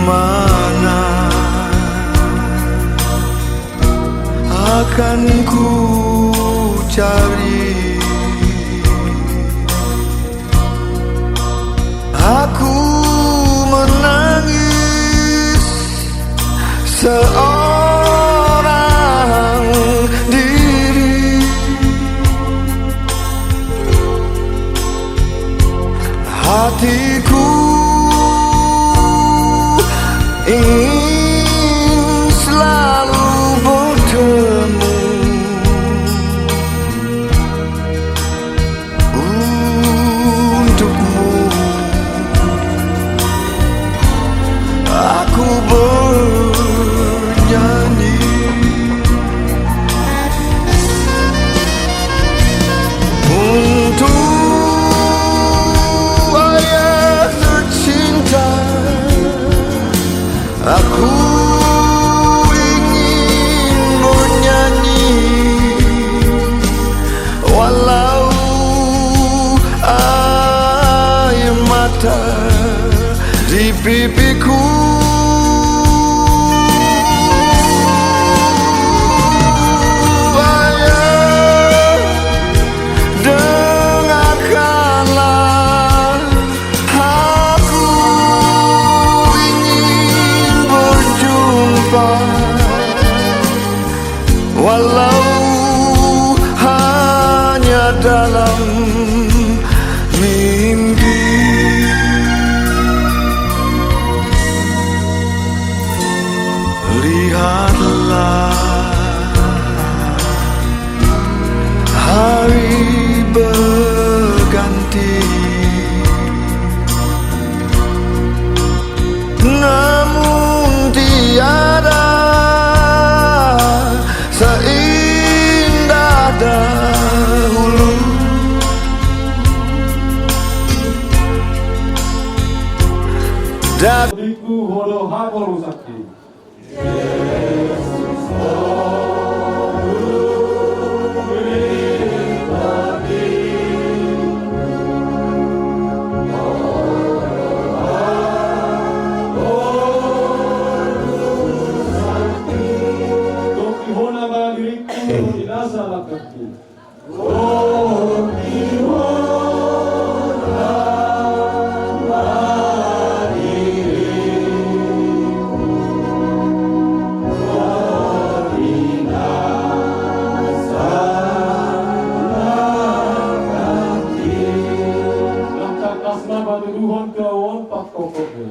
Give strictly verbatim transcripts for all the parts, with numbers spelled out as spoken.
Mana akan ku cari? Aku menangis seorang diri. Hatiku ingin selalu bertemu untukmu. Aku bernyanyi untuk ayah tercinta. Aku ingin bernyanyi walau air mata di pipiku. Ayah, dengarkanlah, aku ingin berjumpa, walau hanya dalam mimpi. Lihatlah, hari berganti, namun tiada seindah dahulu. Dagingku hodo hapolusangki. Tongki hona ma diringku di nasa langkangki. Langkangkas ma patuduhon tu ahu on pangkongkongmi.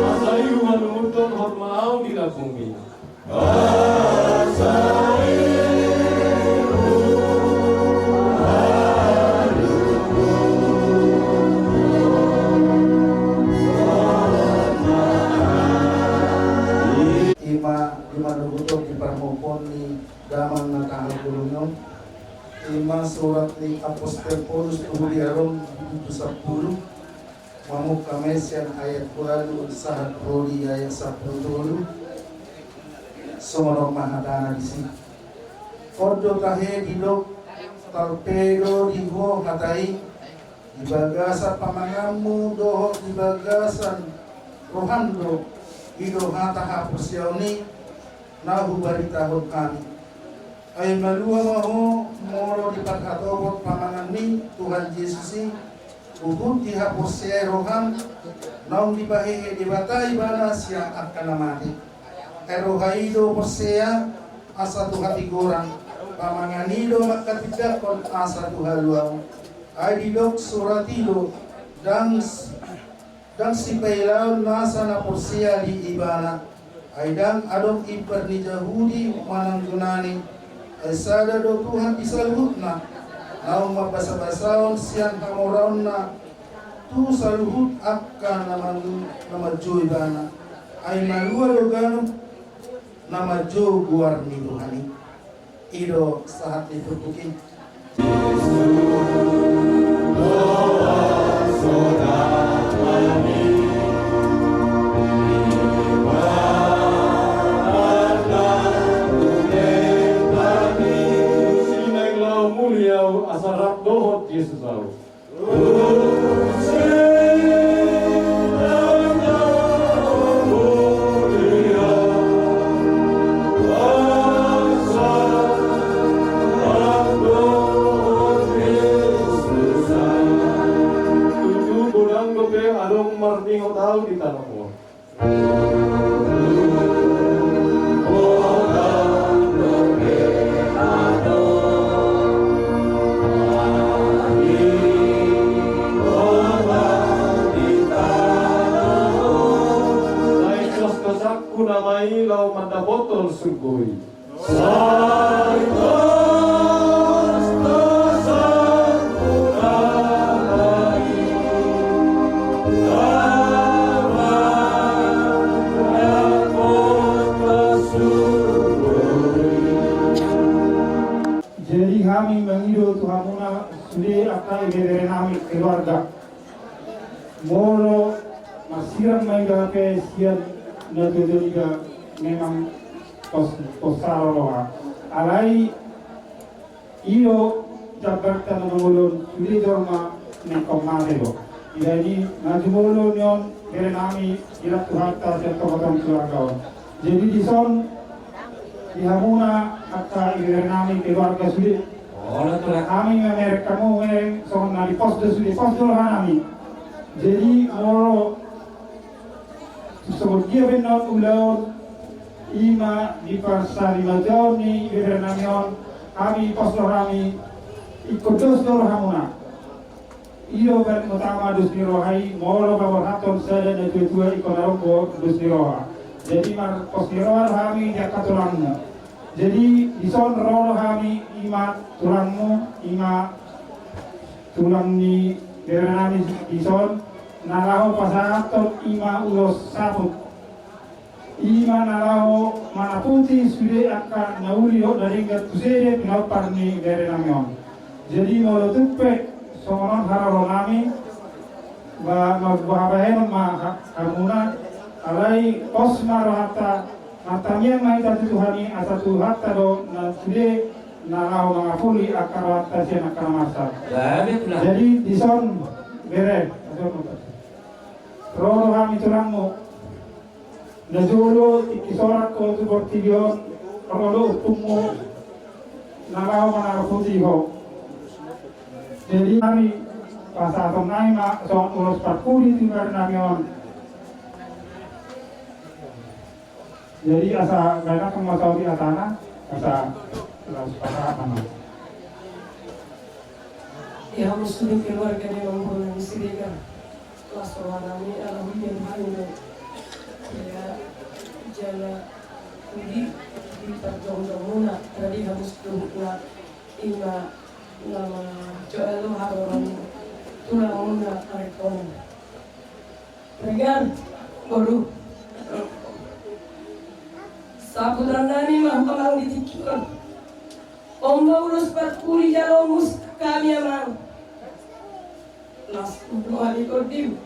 Asa i huhaluhutkonhon ma ahu di lambungmi. Ima, ima dohot di parmopon ni damang na tahan gulung on. Ima surat ni Apostel Paulus tu huria Rom, bindu sampulu. Mamungka ma sian ayat ualu sahat ro di ayat sampulu tolu. Songon on ma hatana disi. On do tahe didok, tarpado di ho hata i, di bagasan pamanganmu dohot di bagasan roham do, i do hata haporseaon i na hubaritahon hami. Ai malua ma ho molo diparhatopot pamanganmi Tuhan Jesus i, huhut dihaporseai roham, naung dipahehe Debata ibana sian angka na mate. Ai roha i do porsea asa tu hatigoran, pamangan i do mangkatindangkon asa tu haluaon. Ai didok surat i do, ndang s-, ndang sipailaon nasa na porsea di ibana. Ai ndang adong impar ni Jahudi manang Junani, ai sada do Tuhan di saluhutna, naung mambasabasaon sian hamoraonna tu saluhut angka na man-, na manjou ibana. Ai malua do ganup na manjou goar ni Tuhan i. I do sahat ni turpuk i. Tutu godang dope adong marningot au di tanomu. Sai dos-dosangku nama i laho mandapothon surgo i. Jadi hami mangido tu hamuna sude angka ibebere nami keluarga. Molo marsirang ma iba pe sian na tutu iba memang pos-, posa ro roha. Alai i do jambarta na mangolon sude jolma na ingkon mate do. Jadi na jumolo nion bere nami ilat Tuhanta sian tongatonga keluarga on. Jadi dison di hamuna angka ibebere nami keluarga sude. Hami mamereng hamu songon na di pos do sude, pos do roha nami. Jadi molo songon dia pe na ulaon i ma di parsarimatuaon ni ibebere nami on, hami pos do roha nami, ingkon dos do rohamuna. I do paling utama dos ni roha i, molo paborhathon sada na tuatua ingkon adong do dos ni roha. Jadi marpos ni roha do hami di angka tulangmu. Jadi dison ro do hami i ma tulangmu, i ma tulang ni bere nami dison na laho pasahathon i ma ulos saput. I ma na laho manaputi sude angka na uli dohot na denggan tu sude pinompar ni bere nami on. Jadi molo tung pe songon on haroro nami, ba, ma, habahenon ma ha-, hamuna, alai pos ma rohanta, martangiang ma hita tu Tuhan i asa Tuhanta do na sude na laho mangapuli angka rohanta sian angka na marsak. Jadi dison bere, ro do hami tulangmu. Na jolo tingki sorak ho tu portibi on, ro do ompunmu na laho manaputi ho. Jadi hami pasahaton nami ma songon ulos parpudi tu bere nami on. Jadi asa baenakhon ma saotik hatana, asa laos pasahat ma. Di hamu sude keluarga ni Amang Bonang Siregar. Las roha nami ala huida hami do. Ia jala pudi di parjongjongmuna tadi habis duhutna ima nama joalo haroron tulangmuna arekon. Regar, boru. Saputan nami ma amang di tingki on. On ma ulos parpudi jalo musik hami amang. Las roha ni tondim.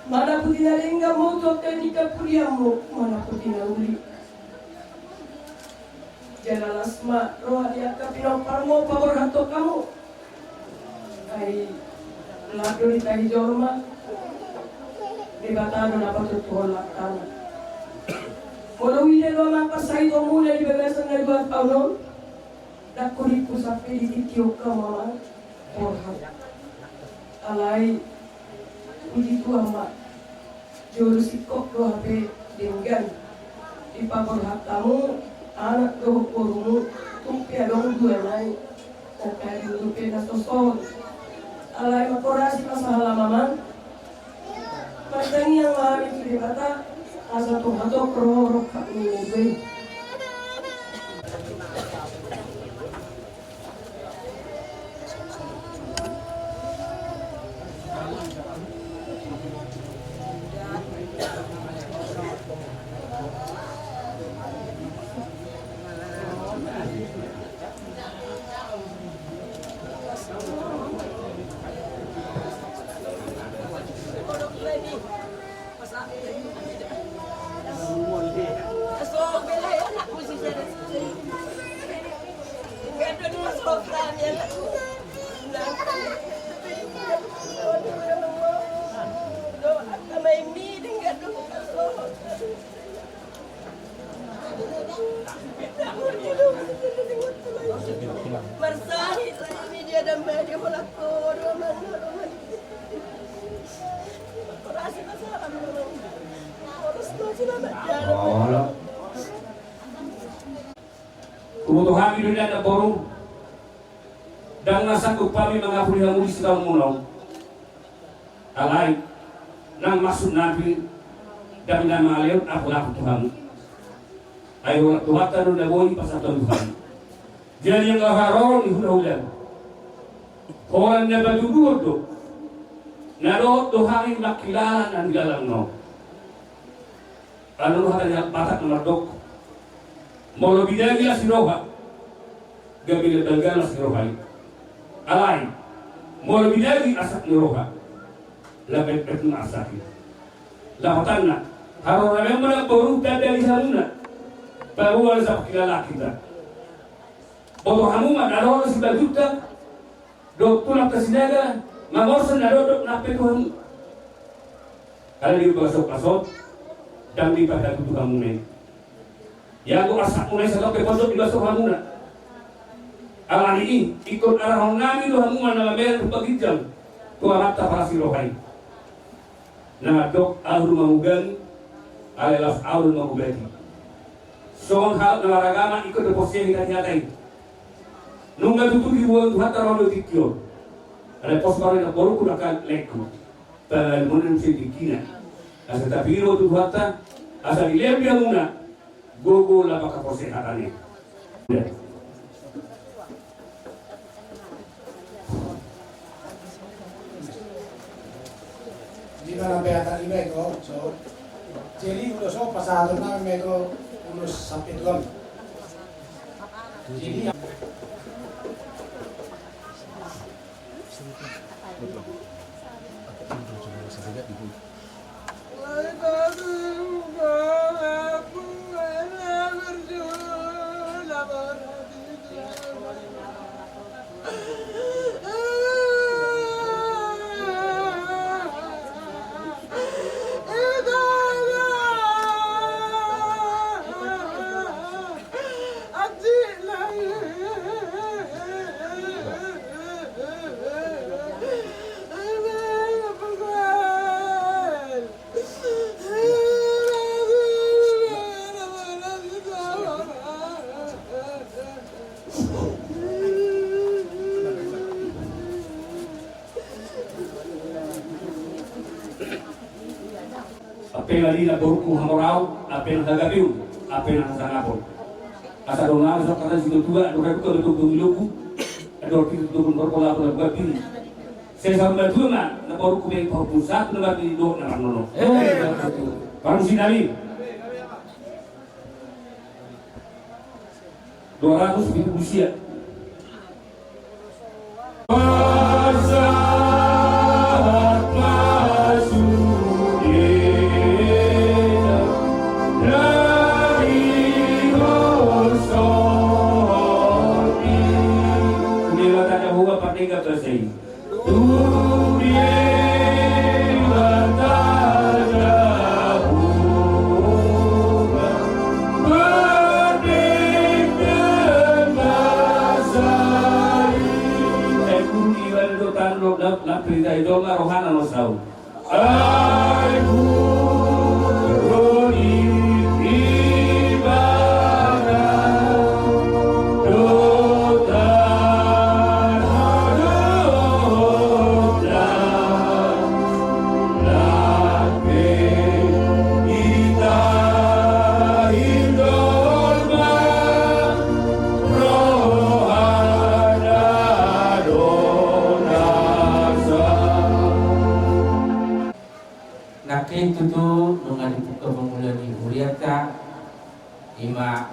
Manaputi na denggan ma tu angka ni kapudianmu, manaputi na uli. Jala las ma roha ni angka pinomparmu paborhathon hamu. Ai las do ditahi jolma. Debata do na patutuhon langkana. Molo huida do amang parsahitonmuna di bagasan na dua taon on. Ndang hudipus hape di tingki on hamu amang borhat. Alai puji Tuhan ma, jolo singkop do hape denggan dipaborhat hamu anak dohot borumu. Tung pe adong dua nai. Nangkaning dope na soson. Alai mangkorasi ma sahala amang. Martangiang ma hami tu Debata asa tung hatop ro rongkap ni na dua i. Hami do inang namboru, ndang na sanggup hami mangapuli hamu di sitaonmuna on. Alai nang maksudnami ndang na mangalehon apulapul tu hamu. Ai holan Tuhanta do na boi pasahathon tu hami. Jadi anggo haroro ni hulahula, holan na patuduhon do, na dohot do hami mangkilala na nilalang na on. Adong hata ni halak Batak na mandok: Molo bidagi las ni roha, gabe na balga las ni roha i. Alai molo bidagi asak ni roha, lambetbet ma asak i. Lapatanna, haroro nami on ma namboru tanda ni hamuna, paboa na sangkilala hita. Boto hamu ma na ro na sibagiutta dohot tulangta Sinaga, mangorson na dodok na pe tu hamu. Alai di bagas on, ndang dipatudu hamuna i. Ia anggo asak muna i satongkin pe pondok di bagas hamuna. Alani i, ingkon arahon nami do hamu ma na mamereng tu paginjang tu Amanta parasi roha i. Na mandok ahu do mamugangi, alai laos ahu do mangubati. Songon halak na maragama ingkon do porsea hita di hata i. Nunga tutu diboan Tuhanta roha ni tingki on. Alai pos ma ro inang namborungku, dangka laengku, pangalumuna muse tingkina. Asa tapillit tu Tuhanta, asa dilehon di hamuna gogo laho mangkaporsea hatana i. Jadi, malam peata lima itu, so. Jadi, ulos on pasahaton nami ma i tu ulos sampe tu am. Jadi, Ape ma di namborungku hamoraon, ape nang hagabeon, ape nang hasangapon. Asa dohonon nami songon hata ni situatua, andor haduan ma tongtong di lombu, andor hapitu tongtong di horbo, laho tu na buat diri. Sai saur matua ma namborungku, baen pahompu sahat tu na marnini dohot na marnono. Eh, parmusik nami. Dua ratus pitu pulu sia. Nangkin tutu nunga dibuka pangula ni hurianta, ima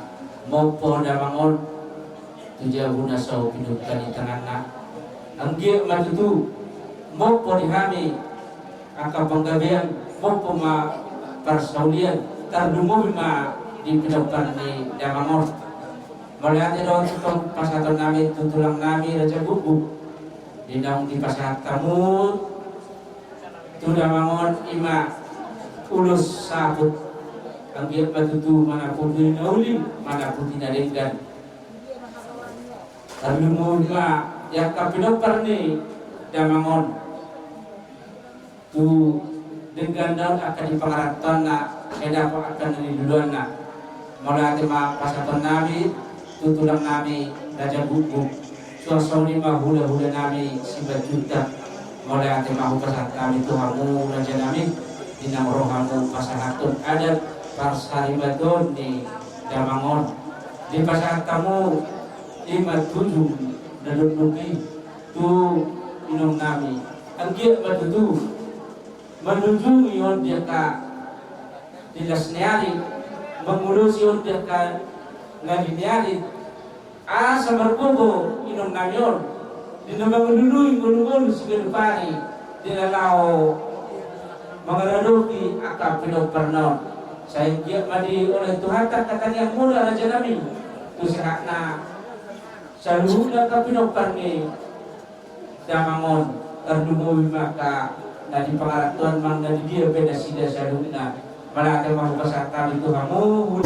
mompo damang on tu jabu na so pinungka ni tanganna. Anggiat ma tutu mompo di hami angka panggabean, mompo ma parsaulian, tarlumobi ma di pinompar ni damang on. Mauliate do tongtong pasahaton nami tu tulang nami Raja Guguk, di naung dipasahat hamu tu damang on ima ulos saput. Anggiat ma tutu manaputi na uli, manaputi na denggan. Tarlumobi ma di angka pinompar ni damang on tu dengganna on angka di pangarantoanna, sai dapot angka na niluluanna. Mauliate ma pasahaton nami tu tulang nami Raja Guguk, suang songon i ma hula-hula nami Simanjuntak. Mauliate ma hupasahat hami tu hamu raja nami, di naung ro hamu pasahathon adat parsaribaton ni damang on. Dipasahat hamu i ma tujung na dondok i tu inong nami. Anggiat ma tutu manujungi on di angka di las ni ari, mangulosi on di angka nadi ni ari, asa margogo inong nami on di na mangalului ngolu-ngolu siganup ari di na laho mangaradopi angka pinomparna on. Sai anggiat ma dioloi Tuhanta angka tangiangmuna raja nami, tu sahatna saluhutna angka pinompar ni damang on, tarlumobi ma angka na di pangarantoan manang na di dia pe nasida saluhutna. Mauliate ma hupasahat hami tu hamu.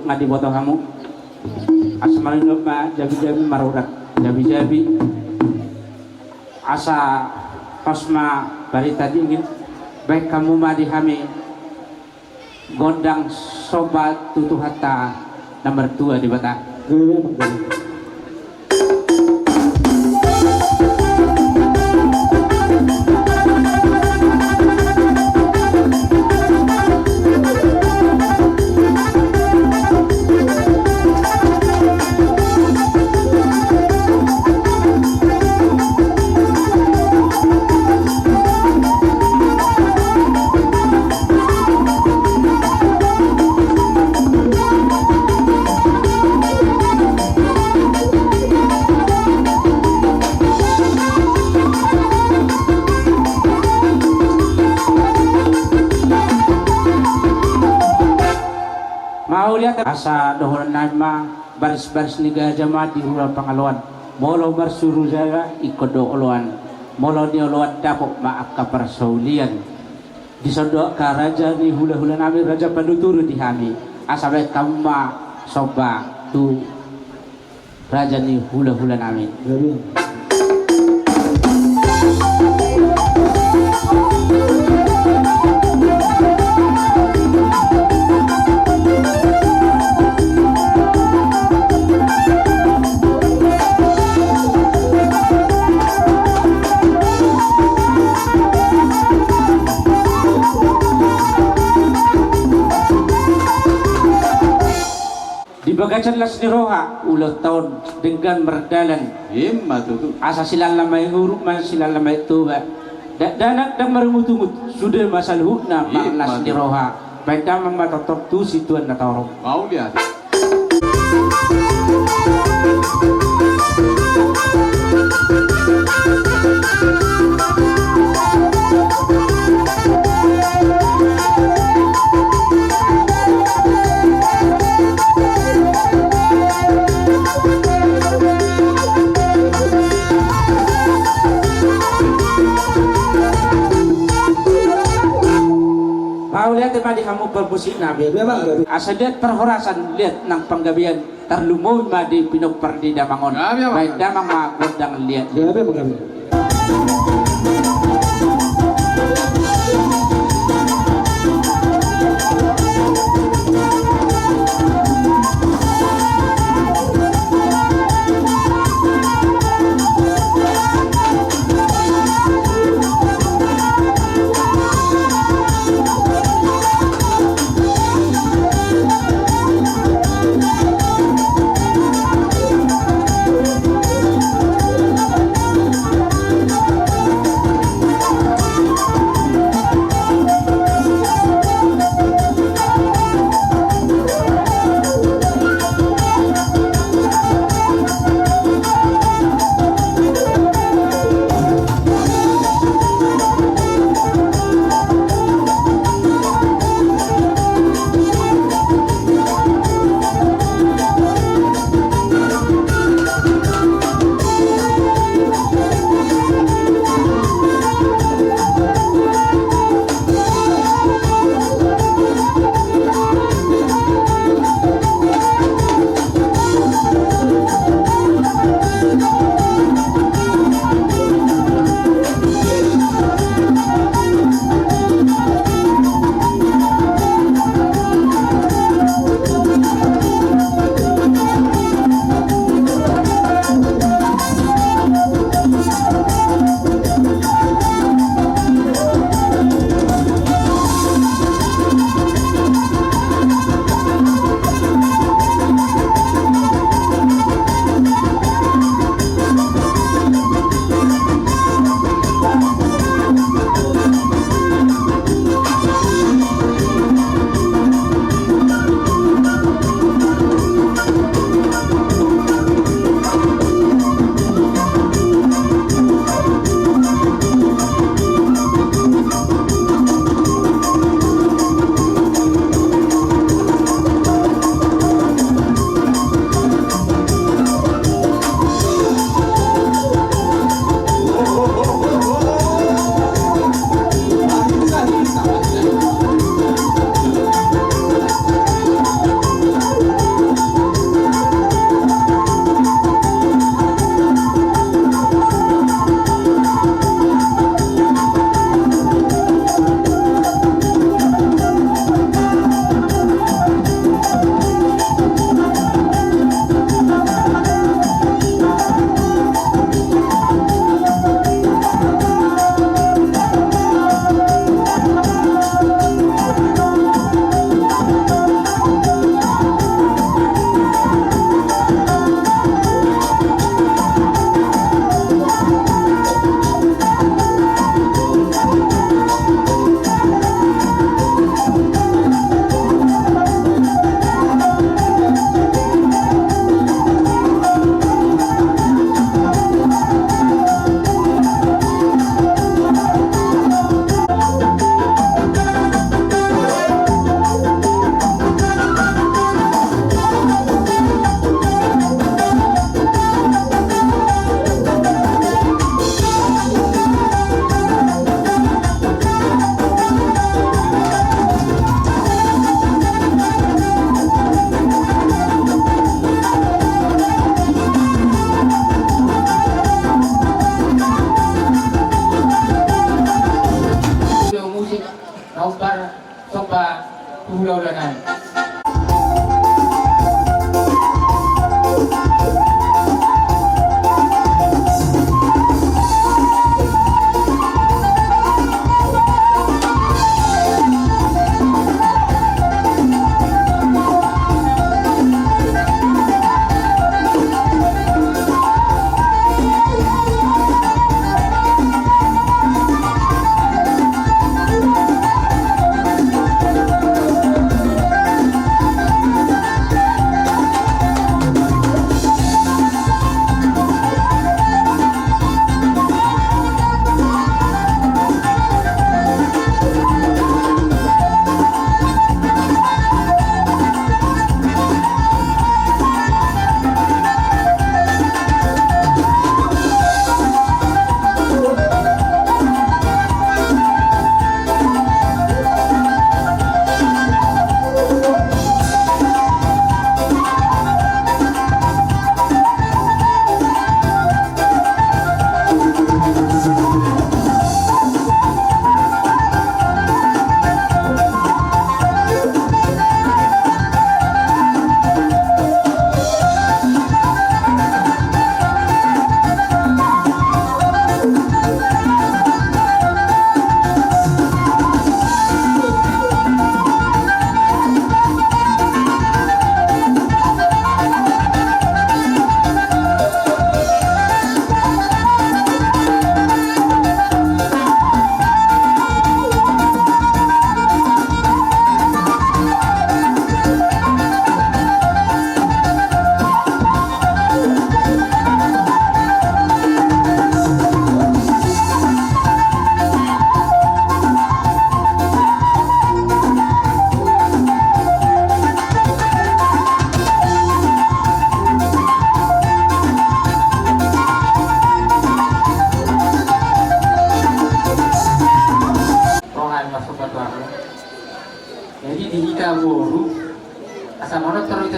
Nga diboto hamu. Asa marindop ma jabi-jabi, marurat jabi-jabi. Asa pos ma barita dingin. Baen hamu ma di hami gondang somba tu Tuhanta na martua Debata. Mauliate. Asa dohonon nami ma, baris-baris ni gaja ma di rura Pangaloan. Molo marsuru jala ingkon do oloan. Molo nioloan dapot ma angka parsaulian. Dison do angka raja ni hula-hula nami, raja panuturi di hami. Asa baen hamu ma somba tu raja ni hula-hula nami. Di bagasan las ni roha ulaonta on denggan mardalan. Ima tutu. Asa silala ma i huruk ma silala ma i Toba. Dakdanak ndang marungut-ungut, sude ma saluhutna marlas ni roha. Baen damang ma tongtong tu situan na torop. Mauliate. Gabe, gabe, Bang, gabe. Asa liat parhorasan, liat nang panggabean, tarlumobi ma di pinompar ni damang on. Gabe, Bang. Baen damang ma gondang liat. Gabe, Bang, gabe.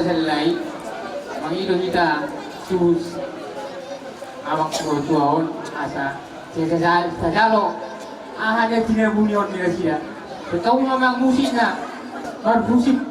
Selain mangido hita tu abang tua-tua on asa sesa-, sesa-, sajalo aha na tinabuni on di nasida. Betau memang musikna marhusip.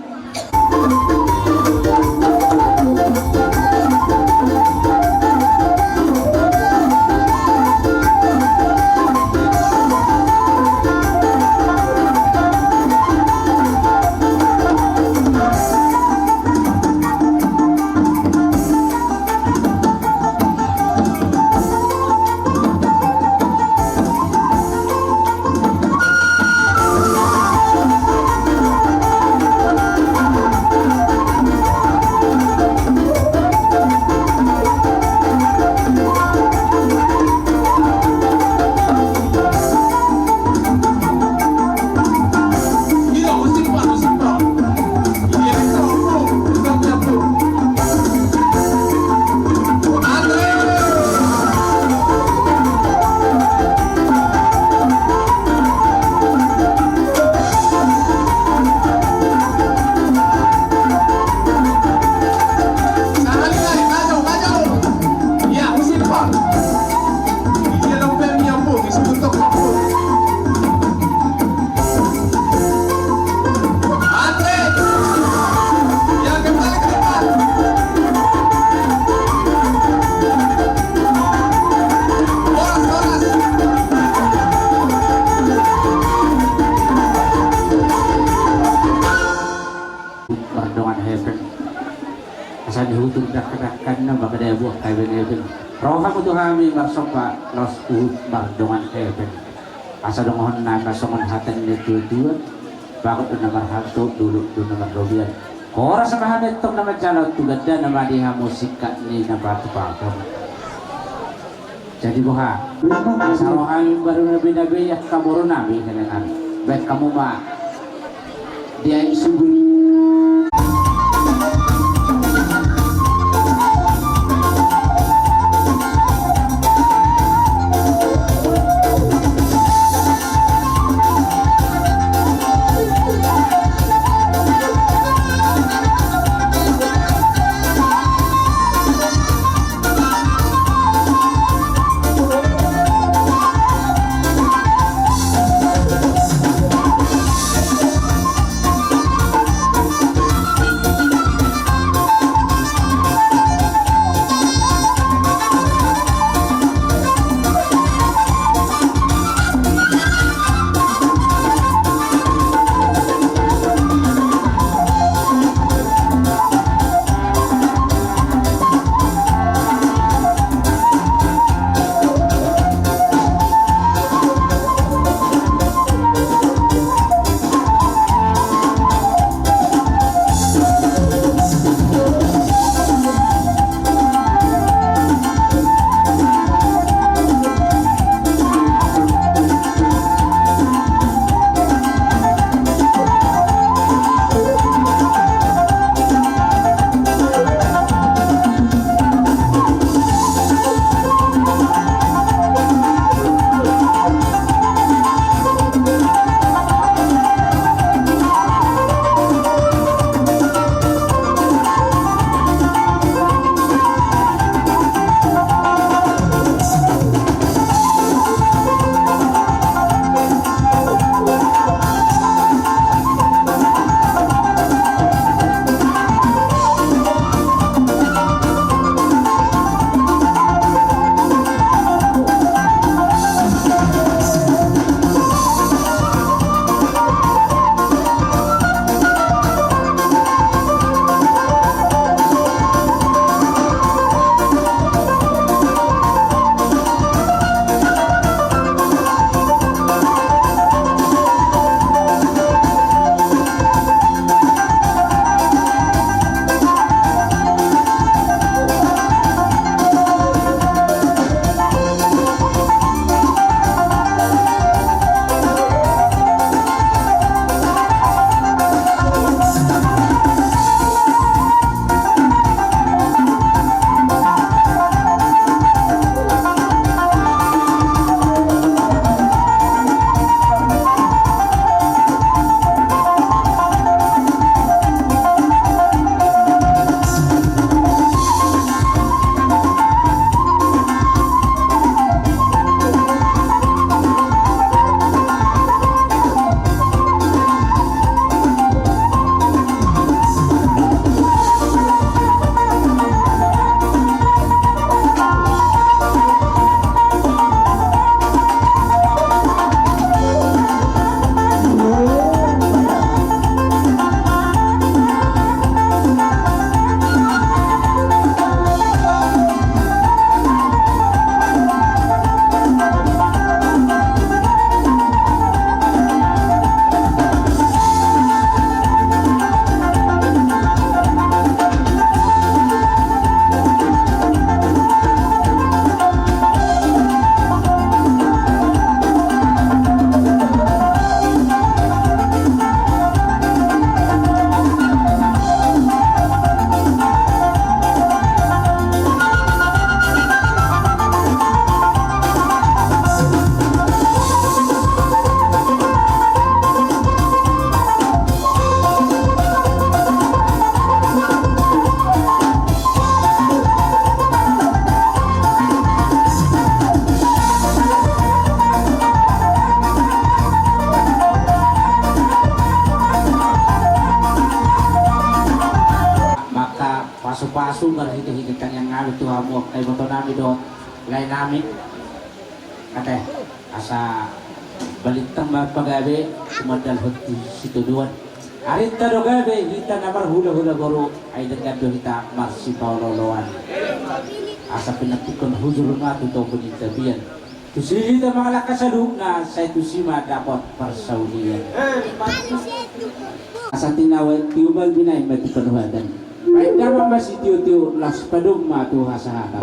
Mardongan hepeng. Asa dihutur dakdakkan na maka daya buah hepeng-hepeng. Rohamu tu hami marsomba laos huhut mardongan hepeng. Asa dongohon nami ma songon hata ni na tua-tua. Bagot do na marhalto, dolok do na marlobian. Horas ma hami antong na manjalo tu gandana ma di hamu singkat ni na patupahon. Jadi boha? Asa roha nami baru na binabe angka boru nami, hela nami. Baen hamu ma di aek sumur. Iboto nami do, lae nami. Ate, asa balintang ma pagabe, tumandalhon tu sitodoan. Arinta do gabe, hita na marhulahula boru, ai denggan do hita marsipaolooloan. Asa pinantikhon hujur ma tu togu ni tapian. Tusi hita mangalangka saluhutna, sai tusi ma dapot parsaulian. Asa tinawe tiumal binaen ma tu panuhatan. Baen damang ma sitiotio, las padom ma tu hasahatan.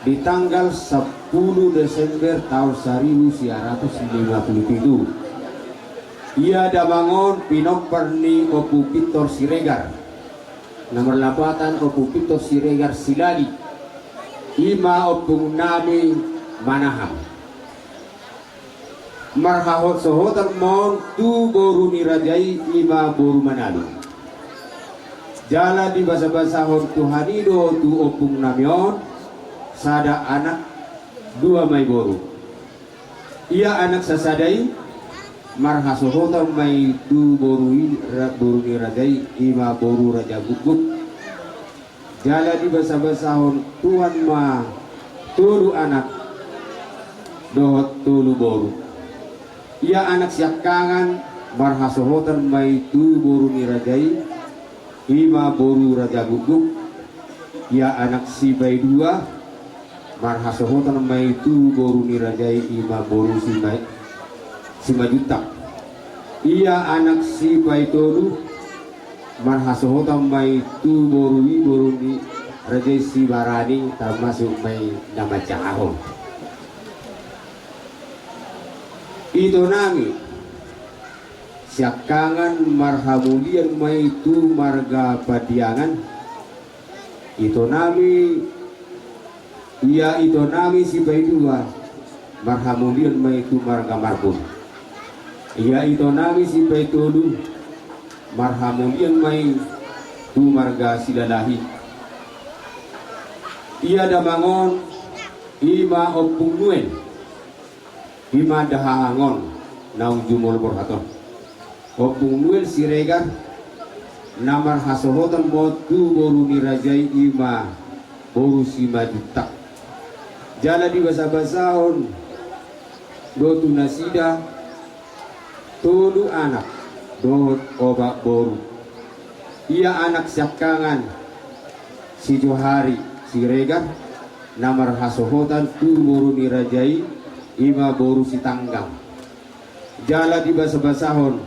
Di tanggal sampulu Desember taon saribu sia ratus lima pulu pitu, ia damang on pinompar ni Ompu Pintor Siregar, na marlapatan Ompu Pintor Siregar Silali, i ma ompung nami Manahan. Marhasohotan ma on tu boru ni raja i, i ma boru Manado. Jala dibasabasahon Tuhan i do tu ompung nami on sada anak, dua ma i boru. Ia anak sasada i marhasohotan ma i tu boru i, ra-, boru ni raja i, i ma boru Raja Gukguk. Jala dibasabasahon Tuhan ma tolu anak dohot tolu boru. Ia anak siangkangan marhasohotan ma i tu boru ni raja i, i ma boru Raja Gukguk. Ia anak sipaidua marhasohotan ma i tu boru ni raja i, i ma boru Sima-, Simanjuntak. Ia anak sipaitolu marhasohotan ma i tu boru i, boru ni raja i Sibarani, tarmasuk ma i na manjangahon. Ito nami siangkangan marhamulian ma i tu marga Pandiangan. Ito nami, ia ito nami sipaidua marhamulian ma i tu marga Marbun. Ia ito nami sipaitolu marhamulian ma i tu marga Silalahi. Ia damang on, i ma Ompung Nuel. I ma dahahang on naung jumolo borhat on. Ompung Nuel Siregar na marhasohotan ma on tu boru ni raja i, i ma boru Simanjuntak. Jala dibasabasahon do tu nasida tolu anak dohot opat boru. Ia anak siangkangan si Johari Siregar na marhasohotan tu boru ni raja i, i ma boru Sitanggang. Jala dibasabasahon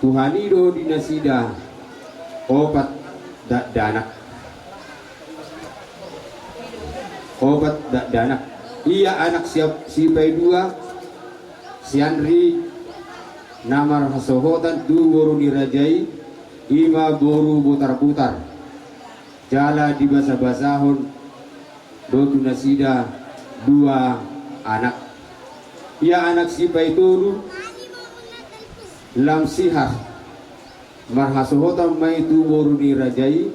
Tuhan i do di nasida opat dakdanak. Opat dakdanak. Ia anak siap-, sipaidua si Andri na marhasohotan tu boru ni raja i, i ma boru Botarbotar. Jala dibasabasahon do tu nasida dua anak. Ia anak sipaitolu Lamsihar marhasohotan ma i tu boru ni raja i,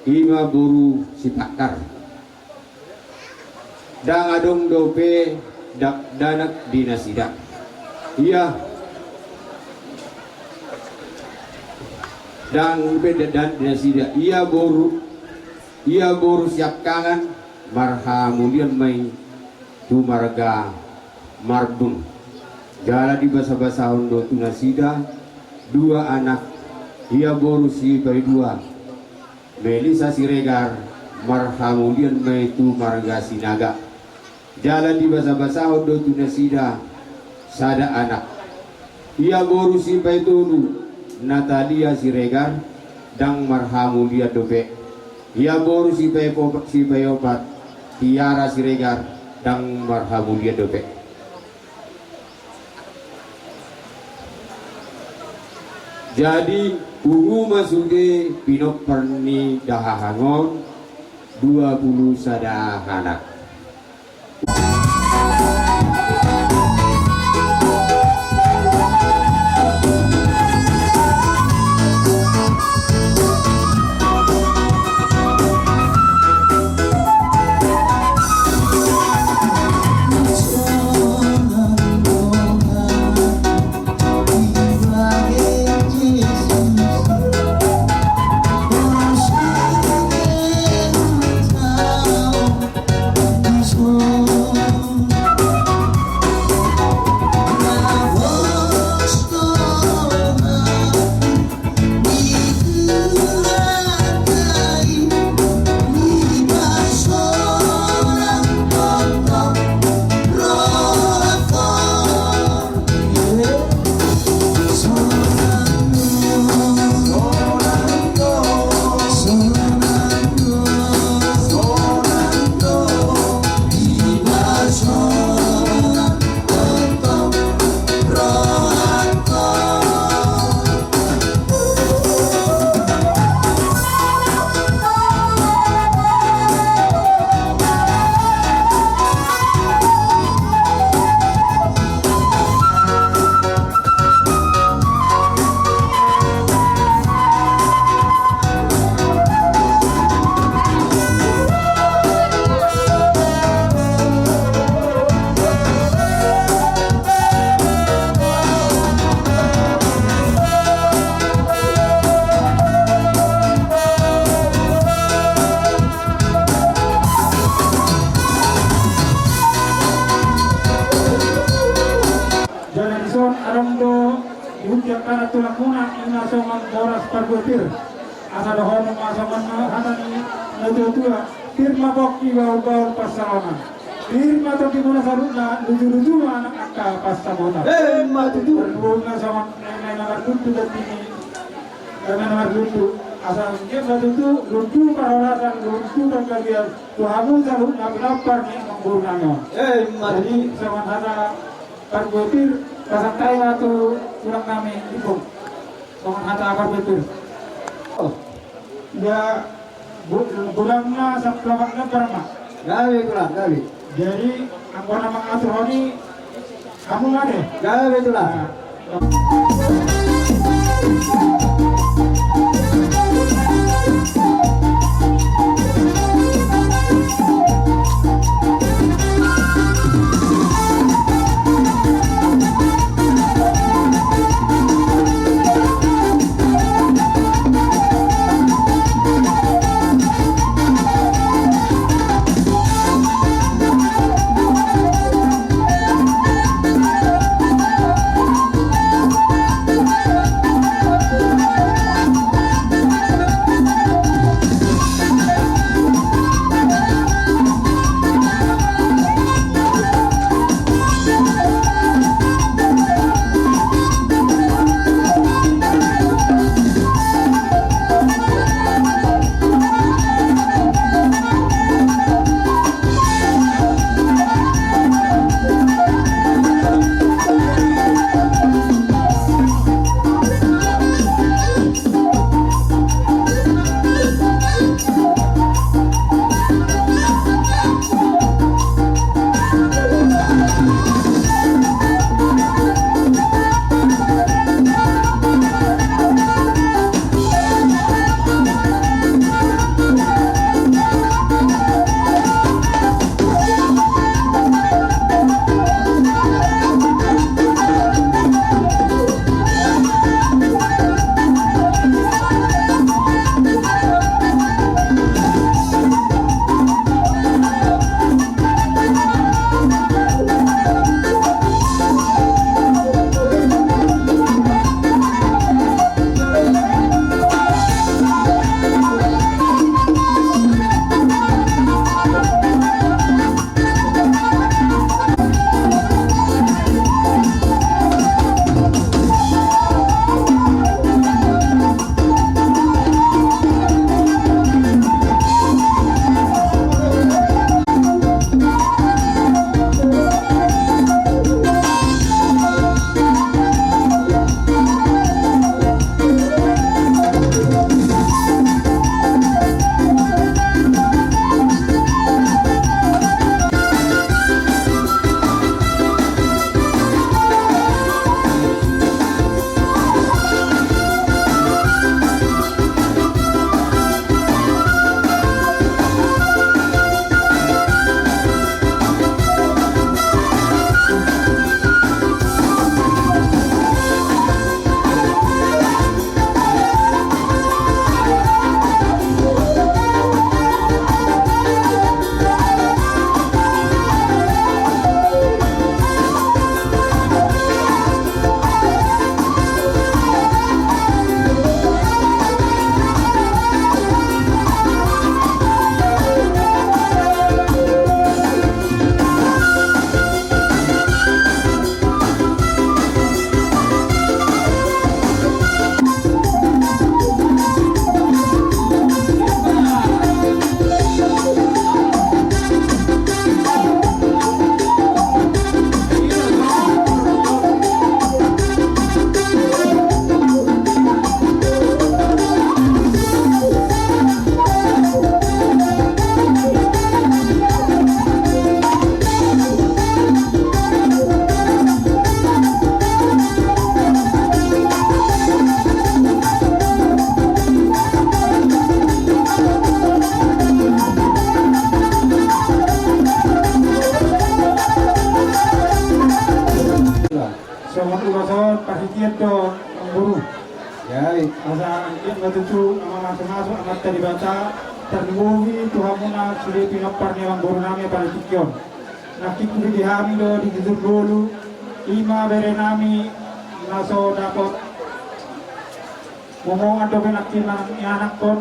i ma boru Sipangkar. Ndang adong dope dakdanak di nasida. Ia, ndang dope dakdanak di nasida. Ia boru, ia boru siangkangan marhamulian ma i tu marga Marbun. Jala dibasabasahon do tu nasida dua anak. Ia boru sipaidua Melisa Siregar marhamulian ma i tu marga Sinaga. Jala dibasabasahon do tu nasida sada anak. Ia boru sipaitolu Natalia Siregar ndang marhamulian dope. Ia boru sipaipo-, sipaiopat Tiara Siregar ndang marhamulian dope. Jadi pungu ma sude pinompar ni dahahang on dua pulu sada halak. Panantulanmuna ima songon boras parbue pir. Asa dohonon ma songon hata ni natuatua: Pir ma pongki, bahulbahul pansalongan. Pir ma tondimuna saluhutna, lujuluju ma anak angka pansamotan. Ima tutu. Parlundu ma songon naeng-naeng na marlundu tondimi. Naeng-naeng na marlundu. Asa anggiat ma tutu lundu parhorasan, lundu panggabean tu hamu saluhutna pinompar ni amangboru nami on. Ima tutu. Jadi songon hata parbue pir, pasahat hami ma tu tulang nami Limbong. Songon hata parbue pir. Oh. Ya, godang na sampulu opat lembar ma. Gabe tulang, gabe. Jadi anggo na mangaturhon i hamu ma ate. Gabe tulang. Songon ulos on, parhitean do amangboru. Asa anggiat ma tutu na mamasumasu Amanta Debata, tarlumobi tu hamuna sude pinompar ni amangboru nami pada tingki on. Nangkin huidi hami do di Situmorang, ima bere nami na so dapot Omongan dope nangkin manang ianakkon,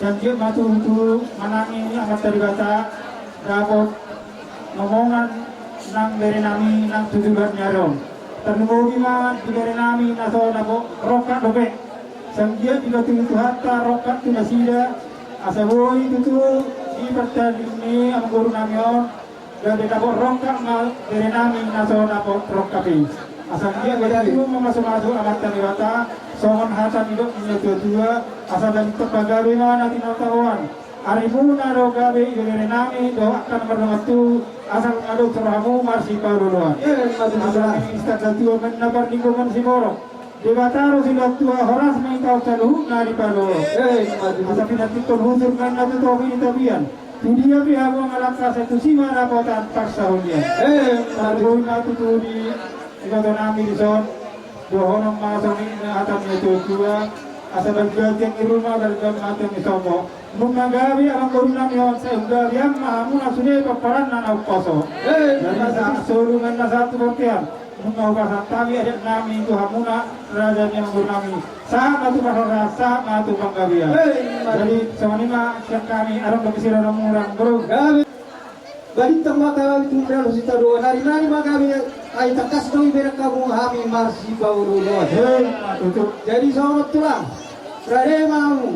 sai anggiat ma tutu manangi Amanta Debata, dapot omongan nang bere nami nang tu joloan ni ari on. Tarlumobi ma di bere nami na so dapot rongkap dope. Sai anggiat dipatudu Tuhanta rongkap tu nasida, asa boi tutu di partandingan ni amangboru nami on, gabe dapot rongkap ma bere nami na so dapot rongkap i. Asa anggiat gabe tutu mamasumasu Amanta Debata, songon hata ni dok ni natuatua, asa balintang pagabe ma na tinataboan. Arimuna do gabe i bere nami, dohot angka na mardongan tubu, asal adong tu rohamu marsipaolooloan. Emma tutu. Asa nami sitanggatua ma na parlinggoman siborok. Debata do silehon tua, horas ma i taon saluhutna dipaloas. Emma tutu. Asa pinantikhon hujur ma na tu topi ni tapian. Tu dia pe hamu mangalangka, sai tusi ma dapotan parsaulian. Emma tutu. Boi ma tutu di iboto nami dison. Dohonon ma songon i na hata ni natuatua. Asa balga tiang ni ruma, balga ma tiang ni sopo. Nunga gabe amangboru nami on, sai gabe ma hamuna sude pomparanna na umposo. Emma tutu. Jadi sahat solu ma na sahat tu bontean. Nunga hupasahat hami adat nami tu hamuna, raja ni amangboru nami. Sahat ma tu parhorasan, sahat ma tu panggabean. Hei, mari. Jadi songon i ma sian hami, adong dope sira na murang, bro. Gabe. Balintang ma hami tu murang sitadoan, nari-nari ma gabe, ai tangkas do ibereng hamu hami marsipaolooloan. Hei, ma tutu. Jadi songon on tulang, rade ma hamu.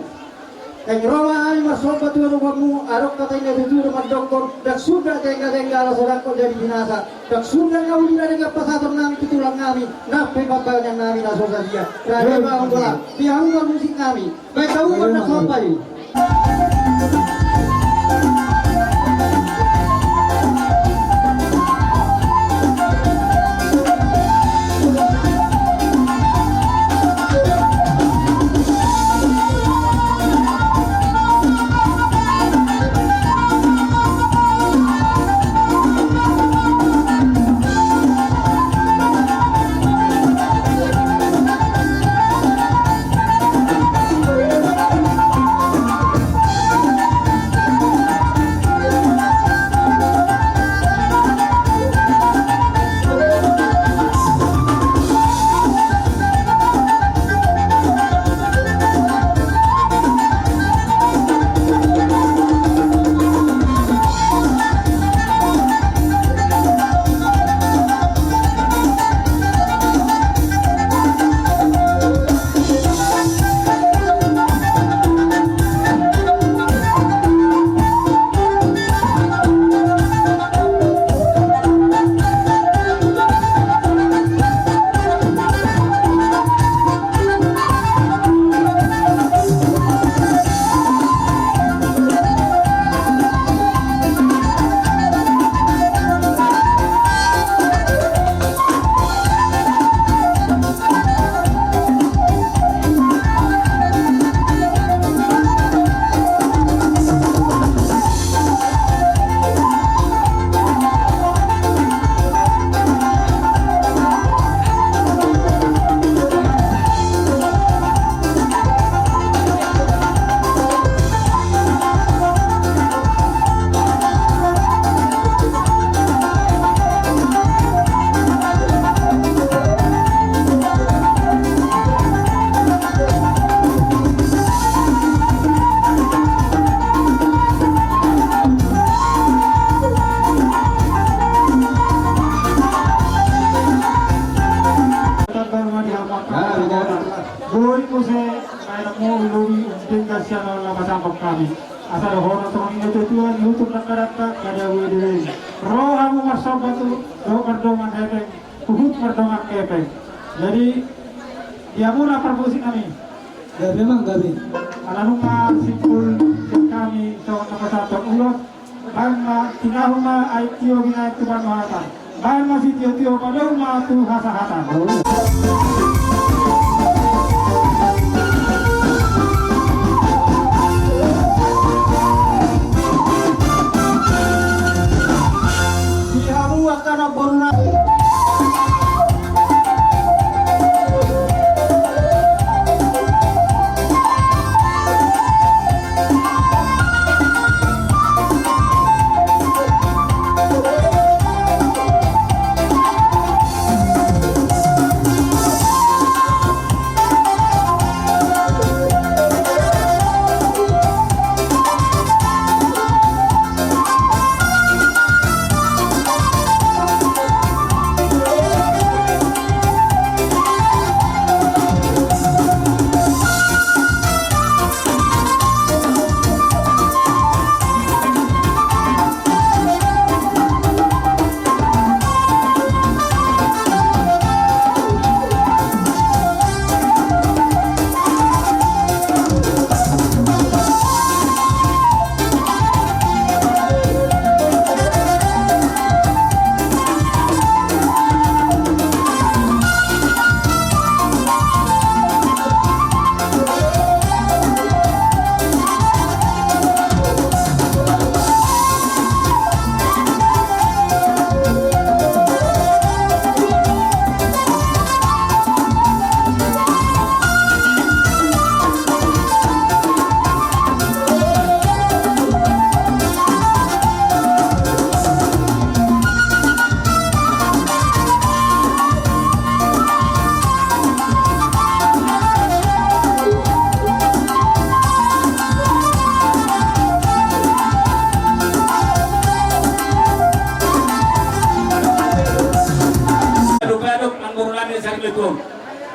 Naeng ro ma hami marsomba tu adopanmu, adong hata ni natuatua do mandokkon, ndang sundat tengga-tengga ala so dangkon jadi binasa, ndang sundat na uli na denggan pasahaton nami tu tulang nami, nang pe pambahenan nami na so sadia. Rade ma hamu tulang, di hamu ma musik nami, baen hamu ma na somba i. Boi muse baenonmu lobi, denggan sian na pasangkop hami. Asa dohonon songon i natuatua ni hutur Nangkarakka, kada bue dulu. Ro hamu marsomba tu, dohot mardongan hepeng, huhut mardongan hepeng. Jadi, di hamuna parmusik nami. Gabe, Amang, gabe. Ala nunga simpul sian hami songon na pasahathon ulos, baen ma, tinahu ma aek tio binaen tu panuhatan. Baen ma sitiotio, padomu ma tu hasahatan. Di hamu angka namboru nami.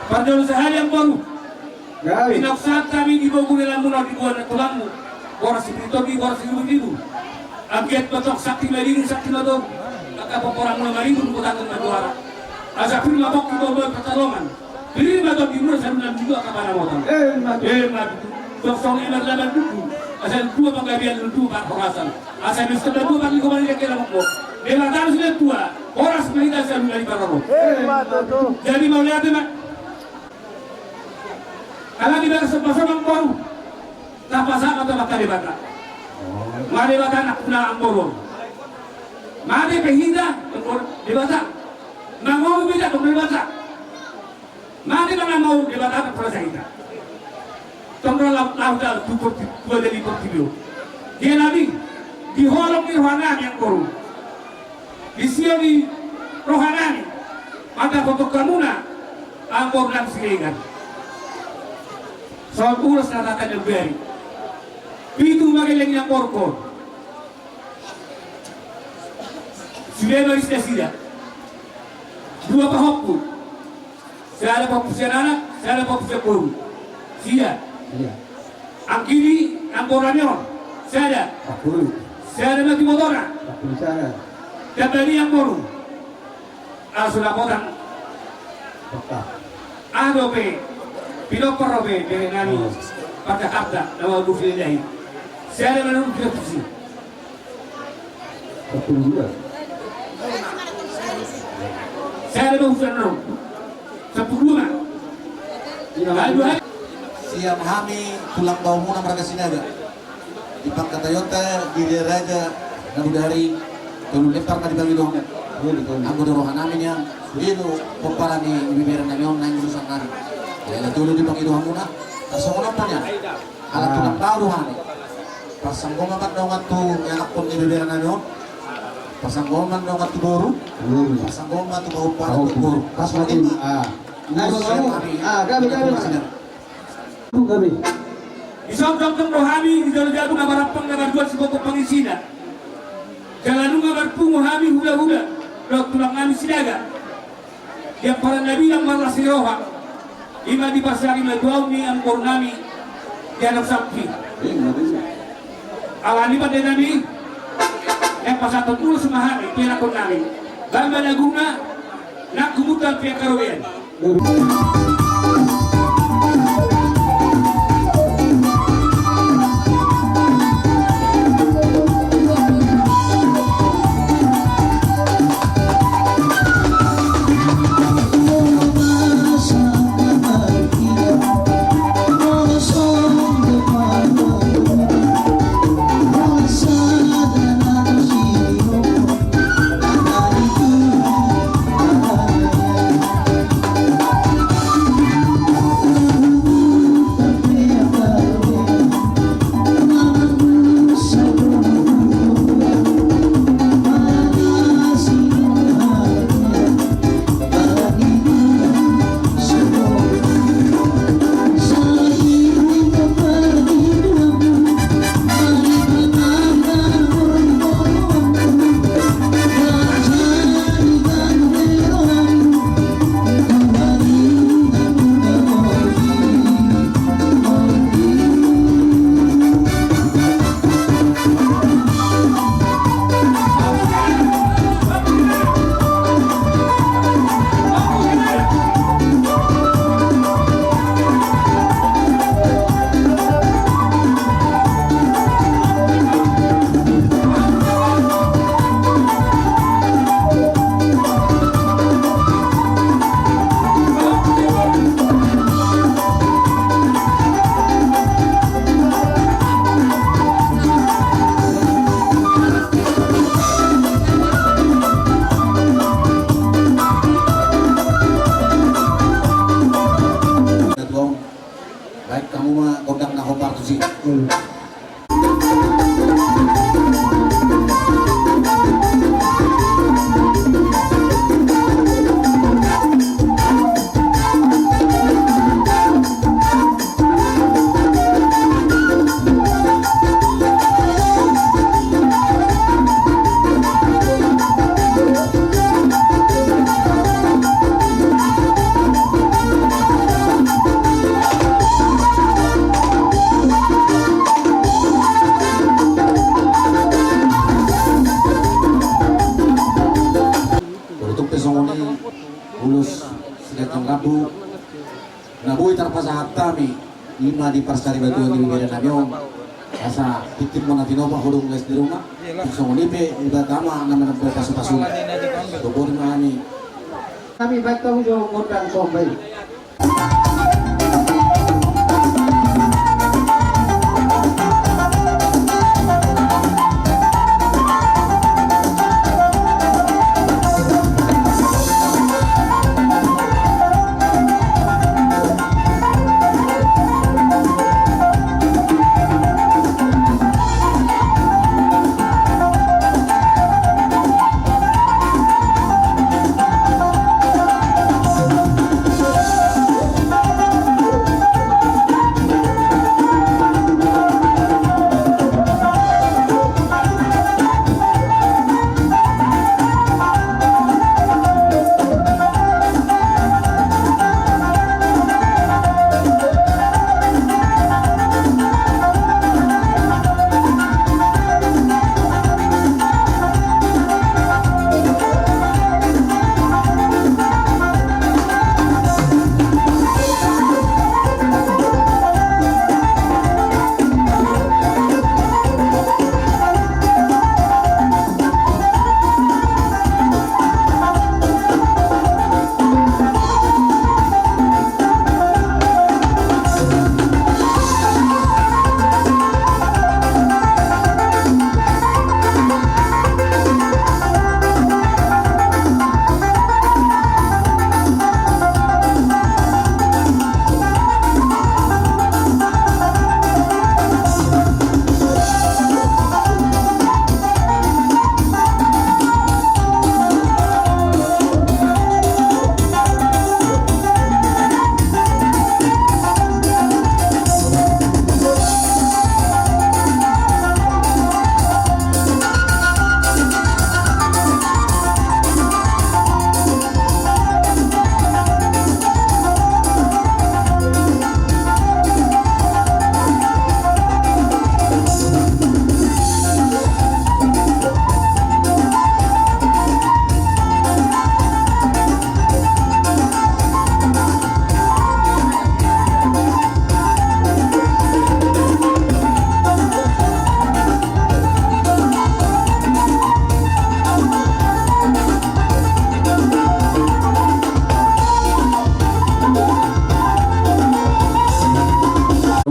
Parjolo sahali amangboru. Gabe. Pinasahat hami di bogu ni lambuna di dua na tulangmu. Boras sipir tondi, boras siribu-ribu. Anggiat ma tong sakti madingin, sakti matogu. Angka pomparanmuna marimbun, hutangkon ma juara. Asa pir ma pongki, boi-boi pansalongan. Pir ma tondimuna saluhutna, jua angka panambotan. Emma tutu. Emma tutu. Tong songon i ma laban tutu. Asa dua panggabean, dua parhorasan. Asa bisa dua parlinggoman di dalan on. Debata ma sude tua. Horas ma hita saluhutna di parorot. Emma tutu. Jadi mauliate ma. Ala di bagas sombasomba amangboru. Tapasahat ma tu Amanta Debata. Ma Debata na puna amangboru. Mate pe hita, Debata. Mangomo pe hita, Debata. Mate pe na mau, Debata na puna hita. Tong ro lau, lau, lau, tu porti-, tu portibi on. Dia nami, di holong ni rohanami amangboru. Di sio ni rohanami, mandapothon hamuna, amangboru nami Siregar. Songon ulos na tata ni bari. Pitu ma gelleng ni amangboru on. Sude ma ris nasida. Dua pahompu. Sada pahompu sian anak, sada pahompu sian boru. Sia. Sia. Angkini amangboru nami on. Sada. Sampulu. Sada ma tu ibotona. Sampulu sada. Tamba ni amangboru. Ala so dapotan. Aha dope. Pinompar dope, bere nami. Oh. Parjakarta, nama Abu Fililahi. Sada ma na pinompar si. Sampulu dua. Sada ma urusan no. Sampulu dua ma. Iya, aduh, hai. Sian hami tulang baomuna marga Sinaga. Di pangkataionta di Raja Nabodari, tolu lempar ma dipangido hamu. Iya, betul. Anggo di rohanami nian, sude do pomparan ni ibeberenami on naeng urusan nami. Jala tolu dipangido hamuna, tarsongon on ma nian. Ala tulang baomu do hami. Parsanggoman ma dongan tu ianakhon ni ibeberenami on. Parsanggoman ma dongan tu boru. Boru. Parsanggoman ma tu pahompu. Pahompu. Boru. Pas lagi. Ah. Urusan nami. Ah, gabe, gabe. Gabe. Di son tongtong do hami di jolo jabu na marampang na marjual siboto pangisina. Jala nunga marpungu hami hula-hula dohot tulang nami Sinaga. Di amparan na bilang marlas ni roha. Ima di parsari ma tu ahu ni amangboru nami di anak sampi. Alani pande nami. Yang pasahaton ulos ma hami tu ianakhon nami. Bamba na guna. Nang kubutan pian karobean. Ulos siganjang rambu na boi tarpasahat hami, ima di parsaribatuan ni bibere nami on. Asa tingting ma na tinopa, hodong les di ruma. Songon i pe Debata ma na manambai pasu-pasuna. Songon i ma hami. Hami baen hamu jo gondang somba i.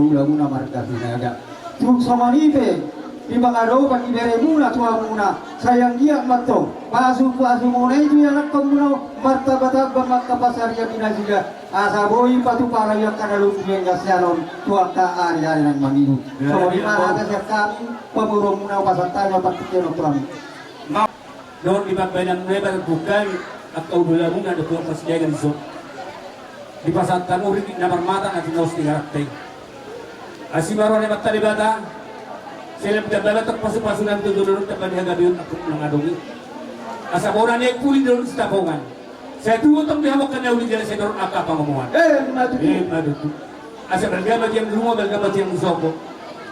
Ulaon muna marga Sinaga. Tung songon i pe, di pangadopan ni beremuna tu hamuna, sai anggiat ma antong pasu-pasumuna i tu ianakhonmuna on martamba-tamba ma angka pansarian ni nasida, asa boi patupa raja angka na lombu ni hasian on tu angka ari-ari na mangihut. Songon i ma hata sian hami, pamoruonmuna, hupasahat hami ma partingkian on tu hami. Dohot di pambahenanmuna i, pasahat hami angka ulaonmuna dohot parsidaenan dison. Dipasahat hamu ringgit na marmata na tinaus ni garanta i. Asi ma roha ni Amanta Debata, sai lam tamba ma antong pasu-pasuna tu dolok, tamba di hagabeon angka na adong i. Asa bona ni puli dolok Sitapongan. Sai tubu tong di hamu angka na uli, jala sai torop angka pangomoan. Emma tutu. Emma tutu. Asa balga ma tiang di ruma, balga ma tiang di sopo.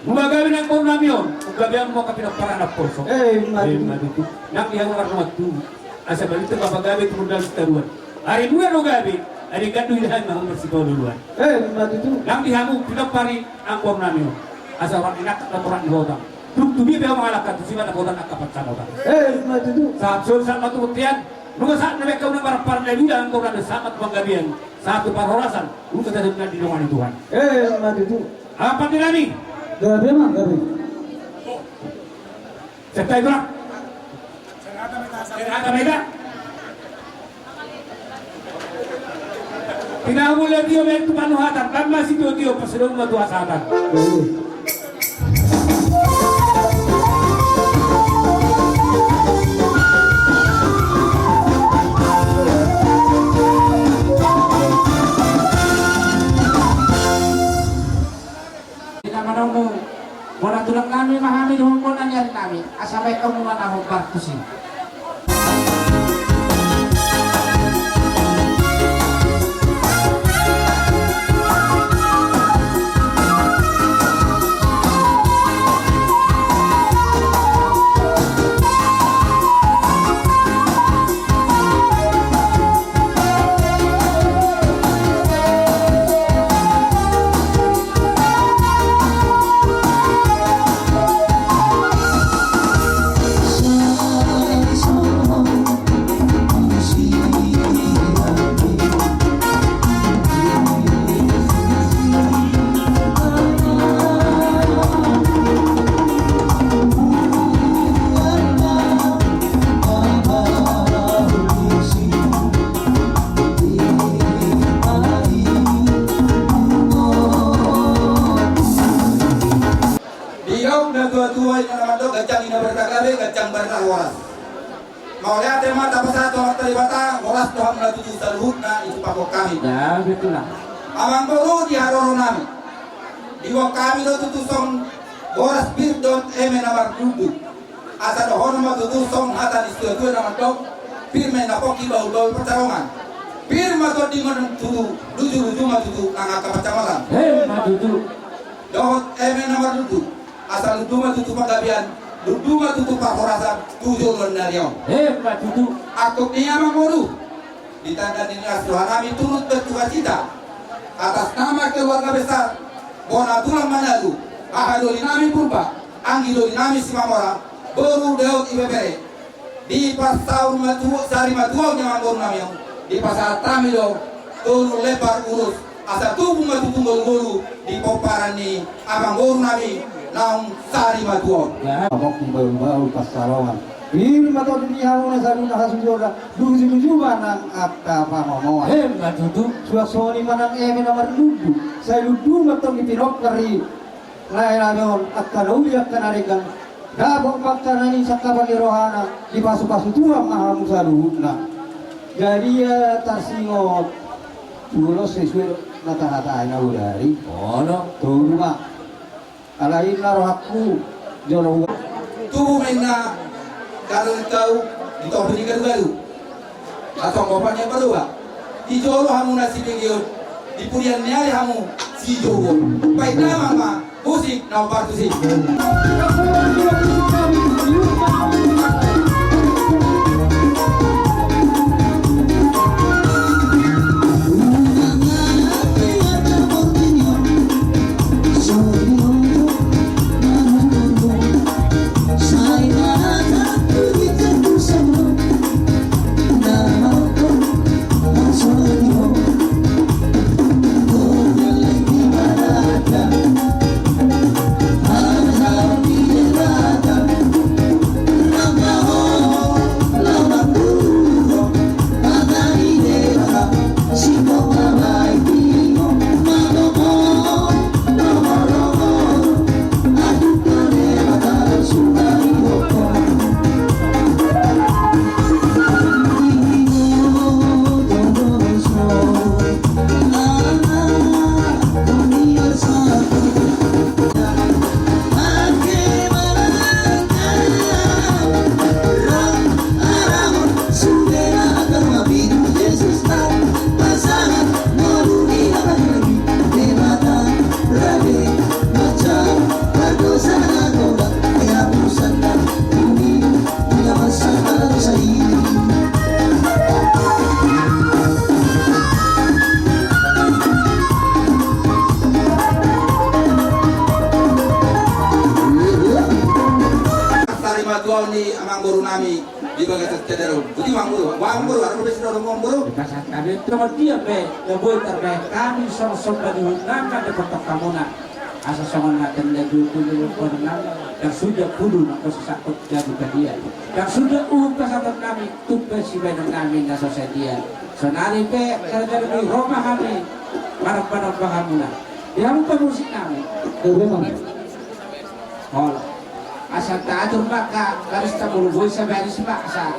Nunga gabe nang boru nami on, nunga gabe hamu angka pinompar na poso. Emma tutu. Emma tutu. Nang di hamu marnongan tubu, asa balintang ma pagabe tumundalhon sitadoan. Ari muna do gabe, ari gandum do i, di hami ma hamu marsipaolo-oloan. Emma tutu. Nang di hamu pinompar i, amang boru nami on, asa horas ni nangka, horas ni hotang. Tung tudia pe hamu mangalangka, tusi ma na hotang angka pansamotan. Emma tutu. Sahat solu sahat ma tu bontean. Nunga sahat na baen hamu na marampar na dula, amang boru nami, sahat ma tu panggabean, sahat tu parhorasan. Nunga sahat na didongani Tuhan. Emma tutu. Amang pande nami. Gabe ma, gabe. Santabi ma. Santabi ma. Tinahu ma tio, baen tu panuhatan, tamba sitio-tio, pasidung ma tu hasahatan. Di na manomu, bona tulang nami ma hami dohot bona ni ari nami, asa baen hamu ma na hombar tusi. Mauliate ma tapasahat tu Amanta Debata, horas do hamuna tutu saluhutna, i tu pangkon hami. Ya, betul lah. Amang boru, di haroro nami, diboan hami do tutu songon boras pir dohot eme na marlundu. Asa dohonon ma tutu songon hata ni situatua na mandok: Pir ma inna pongki, bahulbahul pansalongan. Pir ma tondi ma tutu, lujuluju ma tutu nang angka pansamotan. Emma tutu. Dohot eme na marlundu, asa lundu ma tutu panggabean, lundu ma tutu parhorasan tu joloan ni ari on. Emma tutu. Angkup ni i, amang boru, di tanda ni las roha nami turut bersukacita atas nama keluarga besar bona tulang Manalu, haha doli nami Purba, anggi doli nami Simamora, boru dohot ibebere. Di parsaur matua, sari matua on, amang boru nami, dipasahat hami do tolu lembar ulos, asa tubu ma tutu ngolungolu di pomparan ni amang boru nami naung sari matua on. Amang boru, bahulbahul pansalongan. Pir ma tondi hamuna saluhutna hasuhuton, lujuluju ma nang angka pangomoan. Emma tutu. Suang songon i ma nang eme na marlundu, sai lundu ma tong i pinompar i. Lae nami on, angka na uli angka na denggan, dapot ma angka na nisantapan ni rohana, dipasupasu Tuhan ma hamu saluhutna. Jadi ia tarsingot ulos sesuai na tahatai na bodari. Olo. Tolu ma. Alai inna rohangku jolo ua. Tubu ma inna, garu tau di topi ni garugaru. Atau kopan yang kedua, di jolo hamu na sibegeon, di pudian ni ari hamu sijouon. Baik, damang ma musik na partusi. Sari matua on ni amang boru nami di bagasan sadari on. Jadi amang boru, amang boru, ada profesi dorong amang boru. Pas ada itu dia pe, ya boy, terbaik kami sama-sama di hutan, ada kotak kamu nak. Asa songon na tanda juku juku nang, dang suda pulu nang kosisakot jadi kadia. Dang suda uhum pasahaton nami, tumpe sibaenon nami na so sadia. Sonari pe, gara-gara ni Roma hami, maromba-romba hamuna. Di hamu pamusik nami. Ebe ma. Olo. Asa taatur maka, baris tabolu boi sabaris paksa.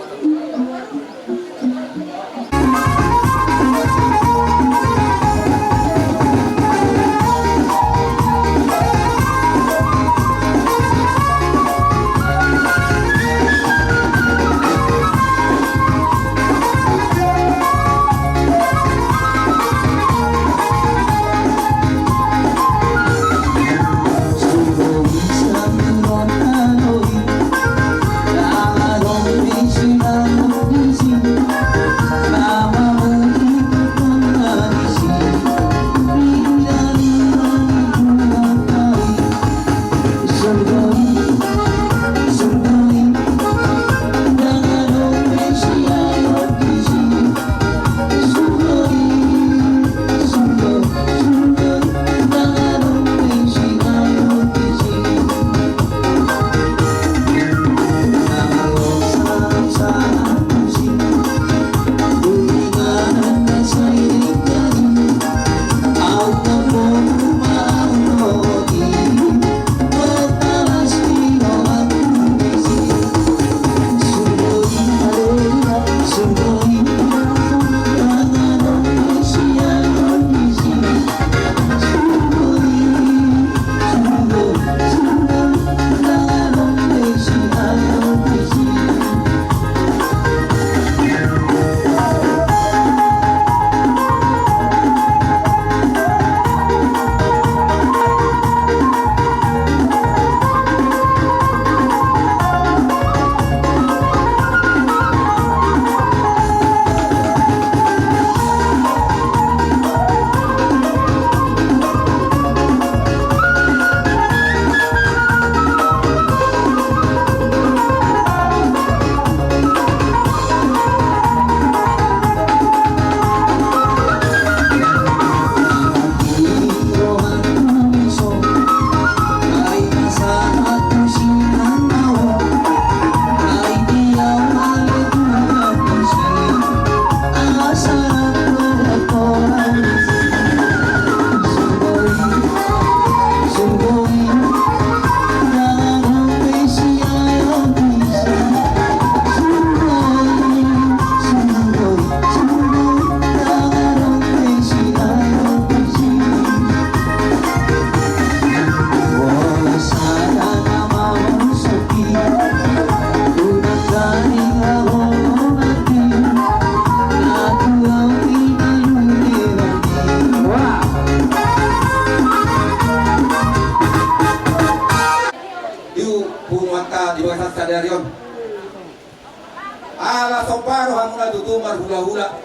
Asa somba rohamuna tutu marhulahula.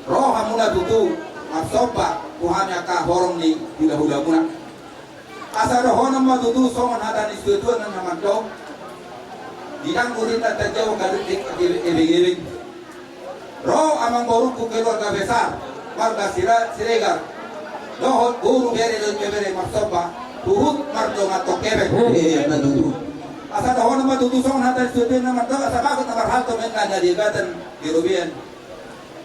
Rohamuna tutu marsomba tu hami angka horong ni hulahulamuna. Asa dohonon ma tutu songon hata ni situatua na mandok: Di danggur inna tanjau, galup di ebengebeng. Ro amangborungku keluarga besar, marga Sira-, Siregar, dohot boru, bere dohot ibebere marsomba, huhut mardongan tongkebe. Asa dohonon ma tutu songon hata ni situatua na mandok: Asa bagot na marhalto ma inna na di ebatan di robean.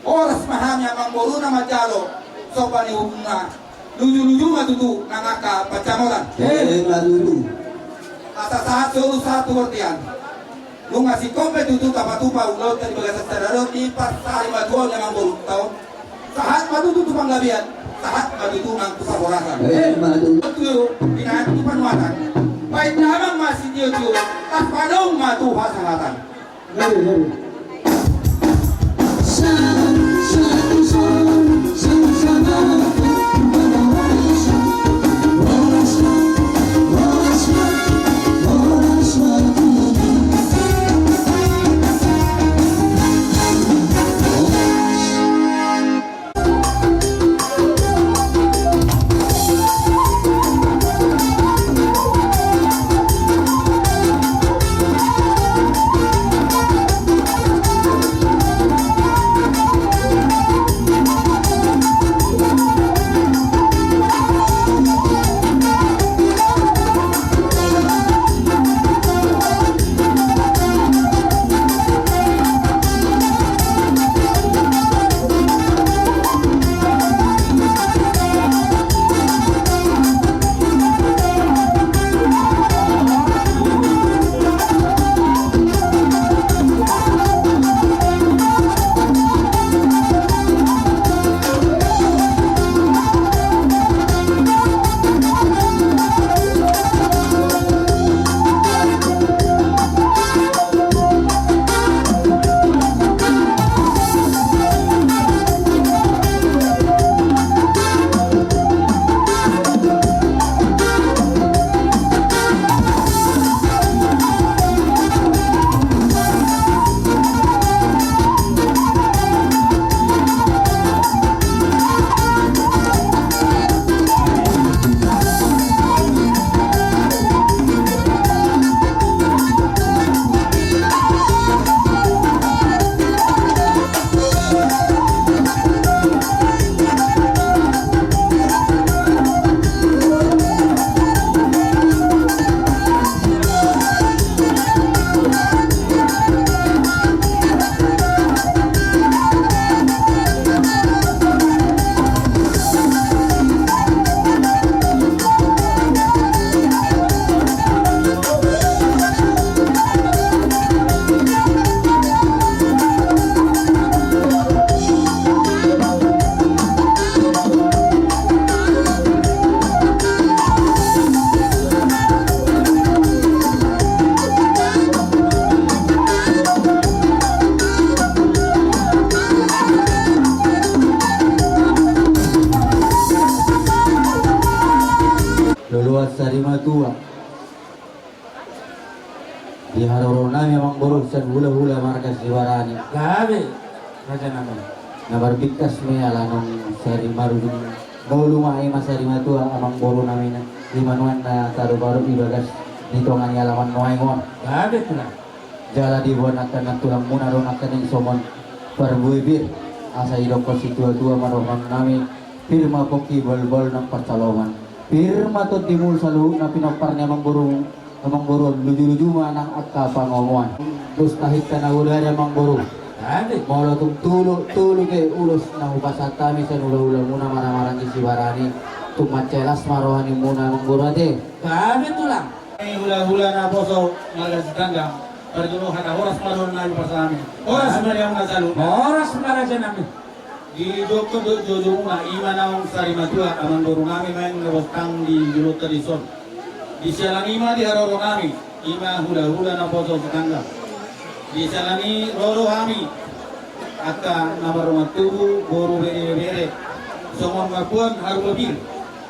Horas ma hami amangboruna manjalo somba ni uhumna. Lujuluju ma tutu nang angka pansamotan. Ima tutu. Asa sahat solu sahat tu bontean. Nunga singkop be tutu tapatupa ulaonta di bagasan sadari on di parsarimatua ni amangborunta on. Sahat ma tutu tu panggabean, sahat ma tutu nang tu parhorasan. Ima tutu. Tutu, di na tu panuatan. Baen damang ma sitiotio, tarpadong ma tu hasahatan. Loloan sarimatua. Di haroro nami amangboru sian hulahula marga Sibarani. Gabe, raja nami. Na marbingkas ma i ala naung sari marujung. Ngolu ma i ma sarimatua amangboru nami na. Ima nuaeng na taruparu di bagas di tonga ni alaman nuaeng on. Gabe tulang. Jala diboan angka nantulangmuna do angka na i songon parbue pir. Asa didokkon situatua ma dohonon nami. Pir ma pongki bahulbahul nang pansalongan. Pir ma tondimuna saluhutna pinompar ni amangboru. Amangboru on, lujuluju ma nang angka pangomoan. Dos tahinta na godang amangboru. Molo tung tolu, tolu pe ulos na hupasahat hami sian hulahulamuna marga Sibarani. Tung mansai las ma roha nimuna amangboru ate. Gabe tulang. Hulahula naposo marga Sitanggang. Parjolo hata horas ma dohonon nami pasahat hami. Horas ma di hamuna saluhutna. Horas ma raja nami. Didokkon do jojomuna, ima naung sarimatua amangboru nami maeng na bostang di jolonta dison. Di sialang i ma di haroro nami, ima hulahula naposo Sitanggang. Di sialang i ro do hami angka na mardongan tubu, boru, bere, ibebere. Songon mamboan harupa pir.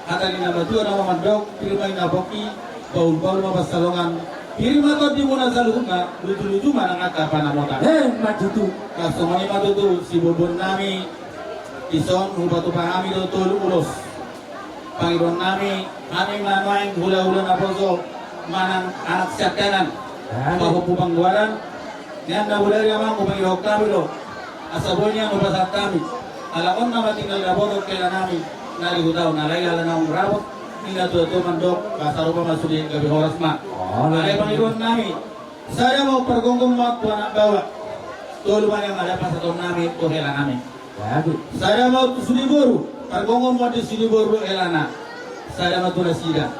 Hata ni na matua na mandok, pir ma inna pongki, bahulbahul ma pansalongan. Pir ma tondimuna saluhutna, luju-luju ma nang angka pansamotan. Emma tutu. Songon i ma tutu siboanboan nami, dison hupatupa hami do tolu ulos. Pangidoan nami, hami ma nuaeng hula-hula naposo manang anak siangkangan, pahompu panggoaran, nian na bodari amang, hupangidahon hami do asa boi nian hupasahat hami. Ala on nama tinggal dapotan hela nami na di huta on, alai ala naung rabot ni natua-tua mandok, sarupa ma sude, gabe horas ma. Alai pangidoan nami, sada ma pargonggoman tu anak baoa, tolu ma nian ma pasahaton nami tu hela nami. Sada ma tu sude boru, pargonggoman di sude boru do helana. Sada ma tu nasida.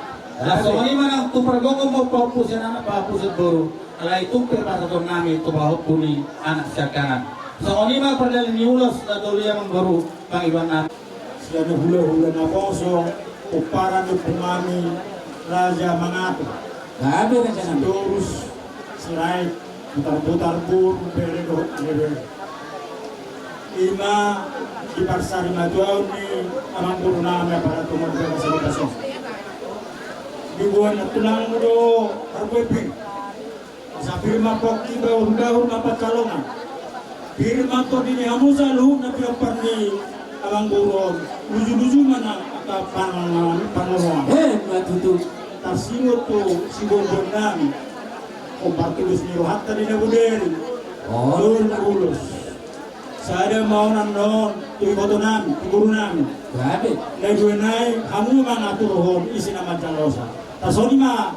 Songon i ma nang tu pargonggoman pahompu sian anak, pahompu sian boru. Alai tung pe pasahaton nami tu pahompu ni anak siangkangan. Songon i ma pardalanan ni ulos na tolu i amang boru, pangidoan nami. Sian hula-hula naposo, pomparan ni ompu nami Raja Mangatur. Gabe raja nami. Sitorus, Sirait, Butar-butar, Buru, Bere dohot Bere. I ma di parsarimatuaon ni amang boru nami, apala tu marga Basari Basong. Diboan na tulangmu do harbue pir. Asa pir ma pongki bahul-bahul na pansalongan. Pir ma tondi ni hamu saluhutna pinompar ni amang boru on. Luju-luju ma nang angka pansalongan, pansalongan. Emma tutu. Tarsingot tu siboanboan nami. Hombar tulus ni rohanta di na bodari. Tolu ulos. Sada ma on annon tu iboto nami, tu boru nami. Gabe. Na dua nai hamu mangaturhon isi na manjalosa. Asa songon i ma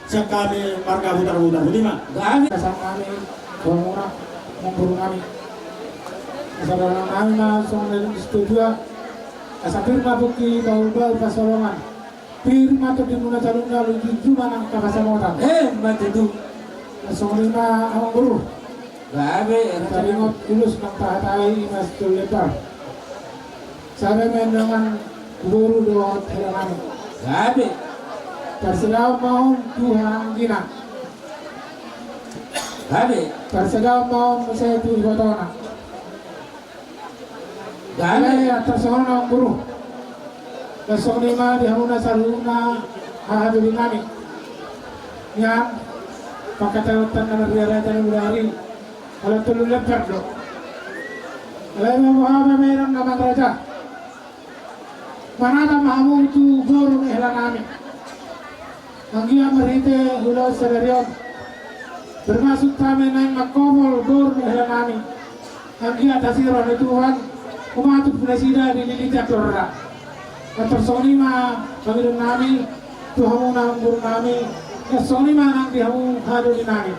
sian hami marga Butar-butar, boti ma. Gabe. Asa nami, boru nami, boru nami. Asa dohonon nami ma songon na didok ni situatua. Asa pir ma pongki bahul-bahul pansalongan. Pir ma tondimuna saluhutna, luju-luju ma nang angka pansamotan. Emma tutu. Songon i ma amang boru. Gabe. Taringot ulos na tahatai i ma sitolu lembar. Sada ma on dongan boru dohot hela nami. Gabe. Parsadahon ma on tu haha anggina. Gabe. Parsadahon ma on muse tu ibotona. Gabe. Ia, ia, tarsongon on boru. Tarsongon i ma di hamuna saluhutna haha doli nami. Nian pangkataion na marriara-riara ni bodari. Ala tolu lembar do. Alai ma boha ma bereng amang raja. Manata ma hamu tu boru ni hela nami. Anggiat marhite ulaon sadari on, bermaksud hami naeng mangkopol boru ni hela nami. Anggiat asi roha ni Tuhan, humatuk nasida dililiti andorna. Tarsongon i ma pangidoan nami tu hamuna boru nami. Songon i ma nang di hamu haha doli nami.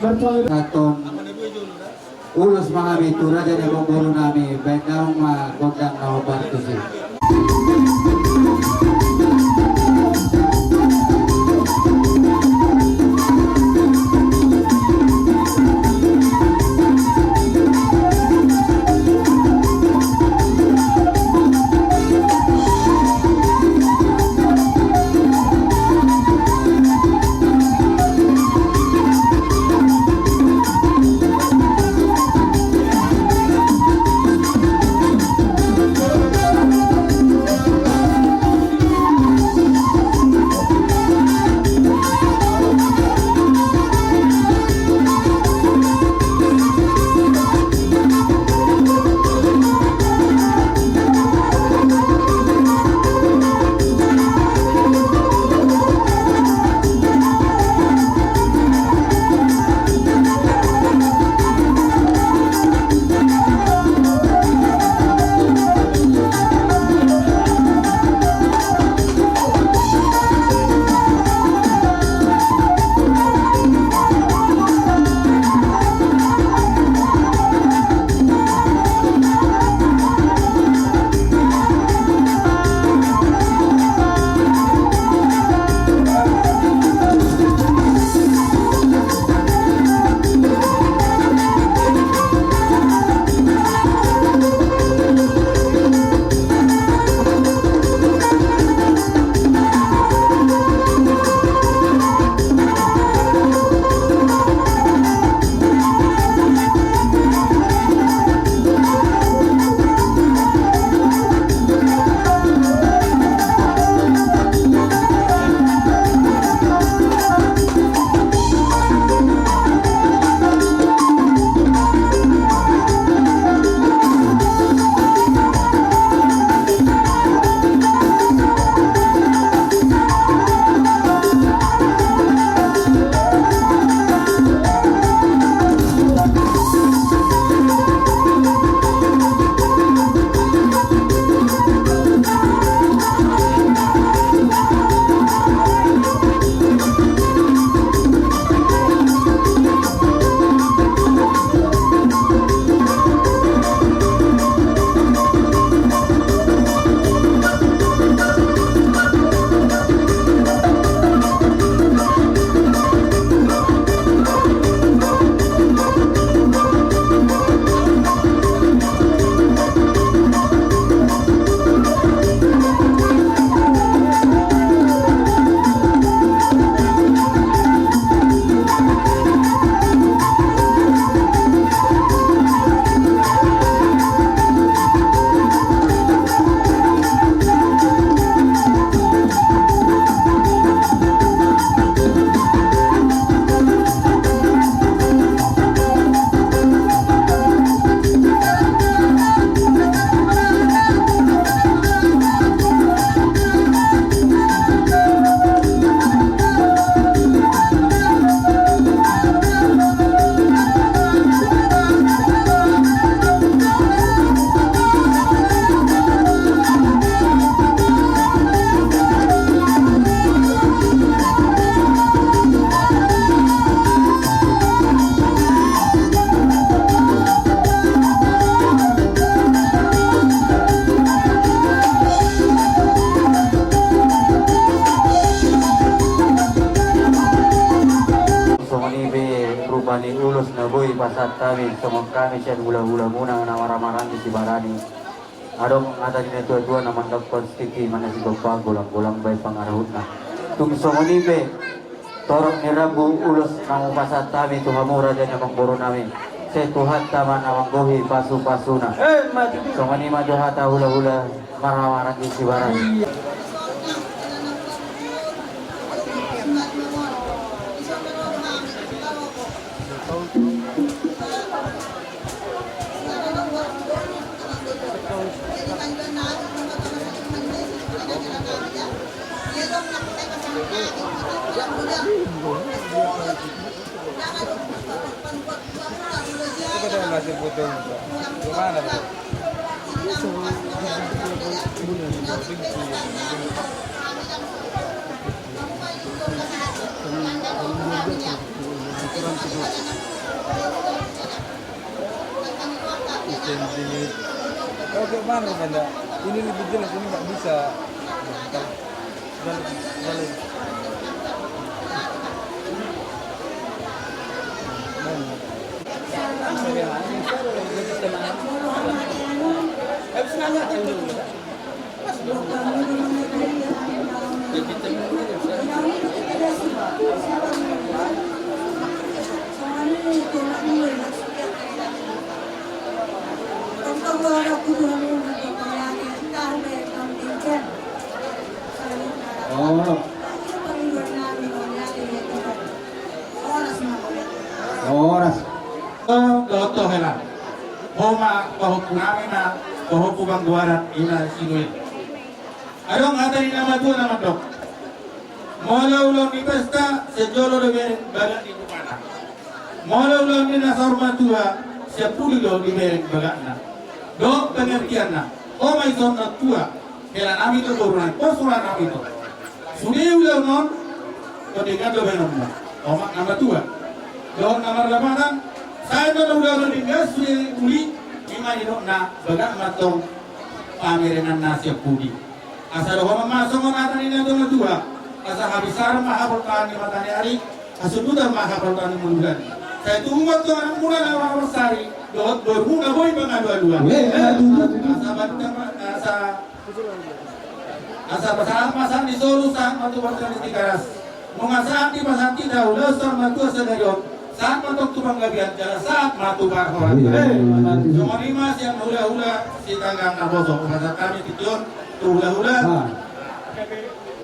Marpangidoan. Ulos ma hami tu raja ni amang boru nami, baen damang ma gondang na hombar tusi. Hami songon hami sian hulahulamuna na marhahamaranggi Sibarani. Adong hata ni natuatua na mandokkon: Sititi ma na sigompa, golanggolang baen pangarahutna. Tung songon i pe torop ni rambu ulos na hupasahat hami tu hamu raja ni amangborunami. Sai Tuhanta ma na manggohi pasupasuna. Songon i ma jo hata hulahula marhahamaranggi Sibarani. Coba dong, masih butuh. Gimana, Bang? Oke, mana, Bang? Ini lebih jelas, ini nggak bisa. Oh. Horas. Dohot ho hela. Ho ma pahompu nami na pahompu Banggoarat, i ma si Noel. Adong hata ni na matua na mandok: Molo ulaon ni pesta, sian jolo do dibereng bagak ni tupana. Molo ulaon ni na saur matua, sian pudi do dibereng bagakna. Dohot pengertianna, ho ma ison na tua, hela nami do, boru nami, pos hela nami do. Sude ulaon on, tondingan do baenonmu, omak na matua. Dohot na marlapatan, sai do na ulaon on denggan sude uli, i ma nidokna bagak ma tong pamerenganna sian pudi. Asa dohonon ma songon hata ni na tua-tua: Asa habisaran ma haportaan ni mataniari, hasundutan ma haportaan ni bulan. Sai tumbuan tu anakmuna na marhahamaranggi, dohot borumuna boi pangalualuan. Asa bantang ma, asa, asa pasahat ma sahat ni solu, sahat ma tu bantang ni Tigaras. Nunga sahat dipasahat hita ulaon saur matua sadari on, sahat ma tong tu panggabean jala sahat ma tu parhorasan. Songon i ma sian hulahula Sitanggang Naposo, hupasahat hami tingki on tu hulahula.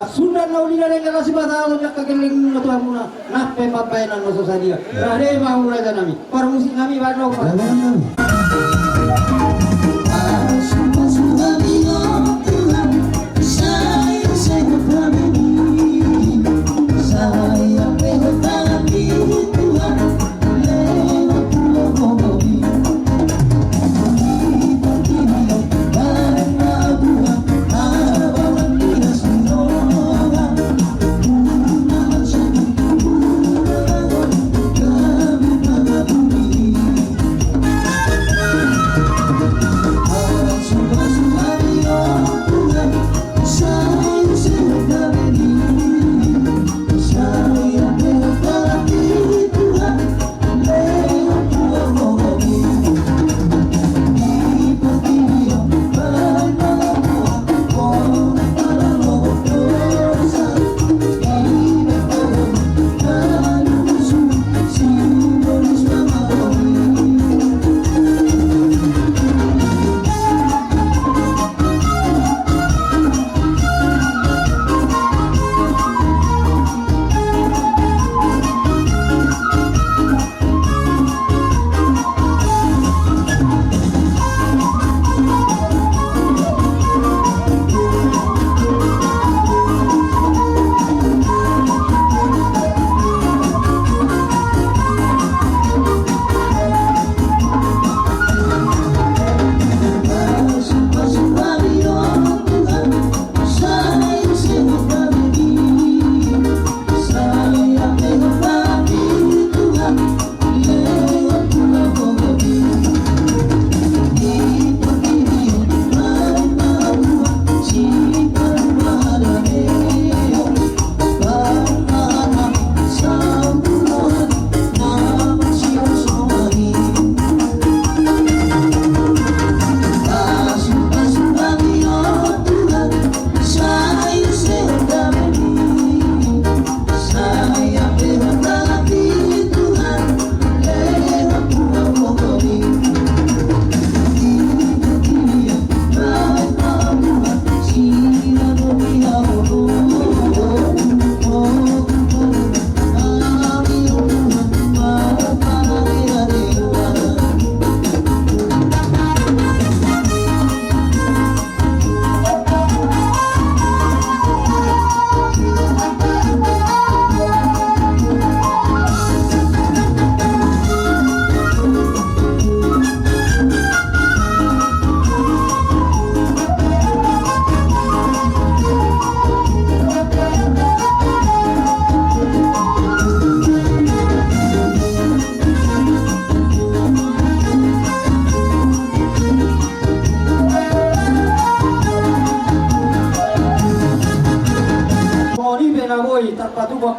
Sundat na uli na denggan, na sipasahaton ni angka gellengmuna tu hamuna, nang pe pambahenan na so sadia. Rade ma hamu raja nami. Parmusik nami baen do.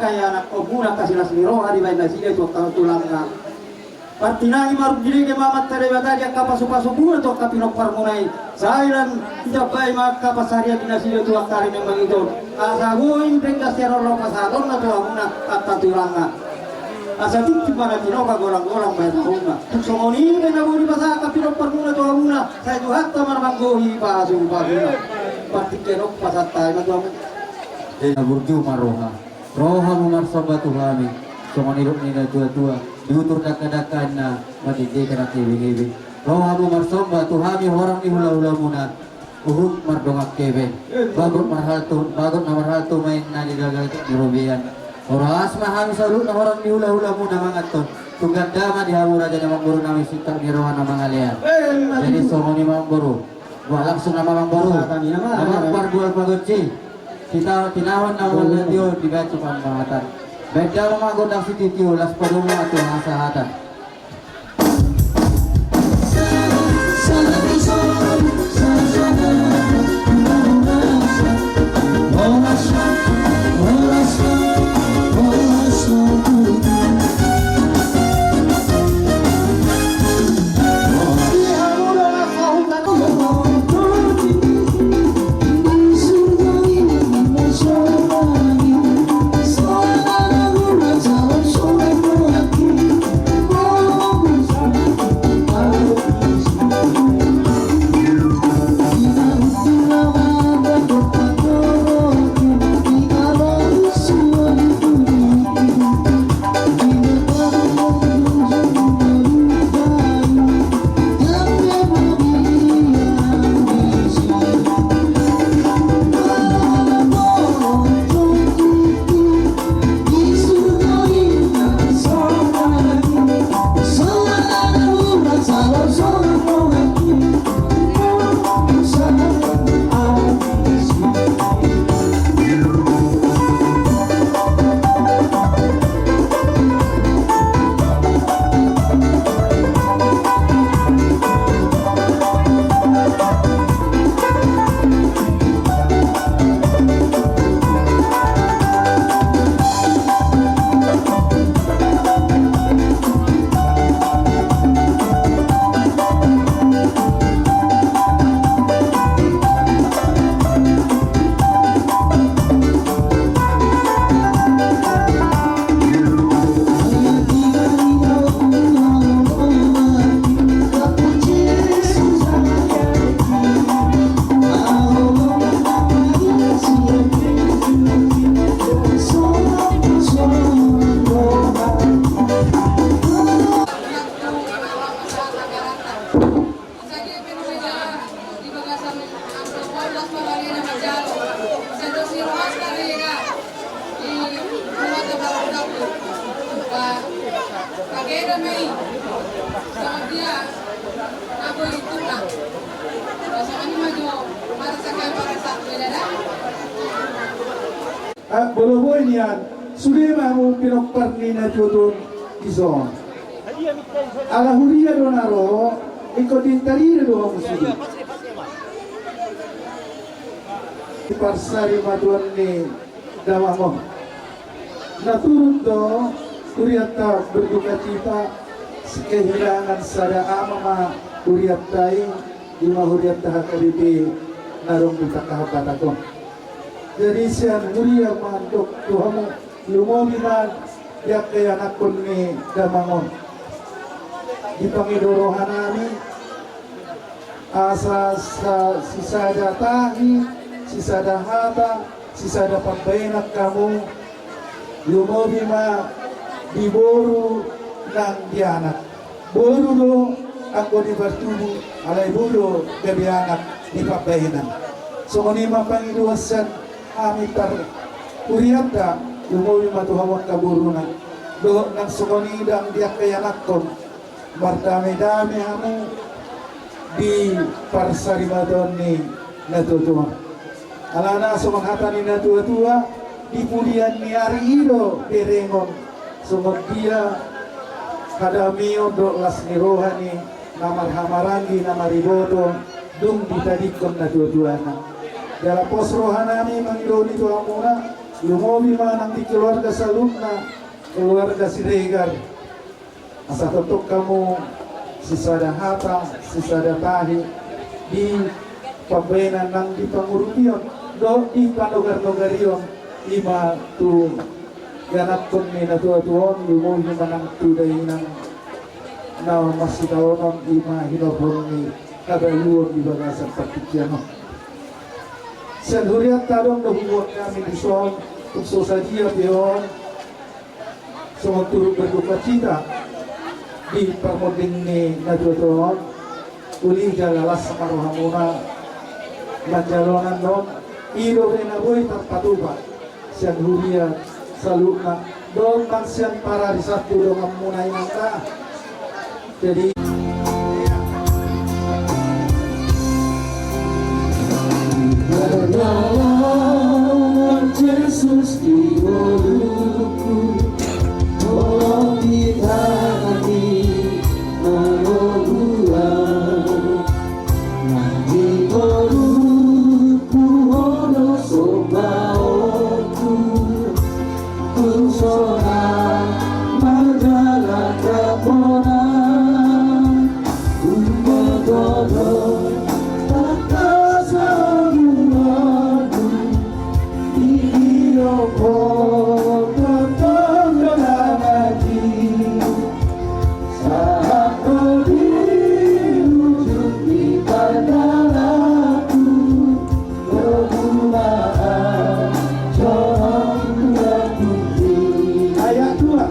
Sai anakhonmuna angka silas ni roha dibahen nasida tu angka tulangna. Partinangi ma rundinege ma Amanta Debata di angka pasupasumuna tu angka pinomparmuna i. Sai lan ditambai ma angka pansarian ni nasida tu angka ari na mangihut on. Asa boi denggan sian on laho pasahatonna tu hamuna angka tulangna. Asa tingting ma na tinopa, golanggolang ma taonna. Tung songon i pe na boi dipasahat angka pinomparmuna tu hamuna. Sai Tuhanta ma na manggohi pasupasuna. Partingkian on pasahat hami ma tu hamuna. Jadi na burju ma roha. Roha hamu marsomba tu hami, songon nidok ni natuatua, di utur dangkadangka ninna, mandenggan angka ibingibi. Roha hamu marsomba tu hami horong ni hulahulamuna, huhut mardongan hepeng. Bagot marhalto, bagot na marhalto ma inna di gagatak ni robean. Horas ma hami saluhutna horong ni hulahulamuna manganhon, tung ganda ma di hamu raja ni amangboru nami, singkat ni roha na mangalean. Jadi songon i ma amangboru. Wah, langsung nama amangboru. Amang pargual pagonsi. Kita tinahon nama radio dibaca pambahatan. Beda ma gondang sititio, las padomu atu hasahatan. Ah, molo boi nian, sude ma hamu pinompar ni natuatua on dison. Ala huria do na ro, ingkon diintahi do hamu sude. Di parsarimatuan ni damang on. Na turut do hurianta berduka cita, kehilangan sada ama ma hurianta i, ima hurianta H K B P na adong di tangga Batak on. Jadi sian huria mandok tu hamu, lumobi ma di angka ianakhon ni damang on. Dipangido rohanami, asa sa-, sisada tahi, sisada hata, sisada pambahenan hamu, lumobi ma di boru nang di anak. Boru do anggo di partubu, alai boru gabe anak di pambahenan. Songon i ma pangidoan sian hami tar hurianta, lumobi ma tu hamu angka boruna. Dohot nang songon i dang di angka ianakhon. Mardamedame hamu di parsarimatuan ni natuatua. Alana songon hata ni natuatua, di pudian ni ari i do berengon songon dia hadameon dohot las ni roha ni na marhahamaranggi na mariboto dung ditadingkon natuatuana. Jala pos rohanami mangido ni tu hamuna, Lumobi ma nang di keluarga saluhutna, keluarga Siregar. Asa tongtong hamu sisada hata, sisada tahi di pambahenan nang di pangurupion dohot di panogarnogarion, i ma tu ianakhon ni natuatua on, lumobi ma nang tu dainang na marsitaonon, i ma hinorhon ni habaluon di bagasan partingkian on. Sian hurianta adong do huboan hami dison, tung so sadia pe on, songon turut berdukacita di parmonding ni natuatua on, uli jala las ma rohamuna manjalo annon, i do na boi tarpatupa sian huria saluhutna, dohot nang sian pararisanhu donganmuna inanta. Jadi, Jesus di ngolungku, tolong di tangan di manoguang. Nang di ngolungku, olo sombaonku, tung sonang mardalan rap hona, umbahen tolong tangkas hamuliaonku. Ayat dua.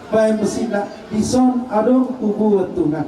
Baen musik na dison adong huboan tu na.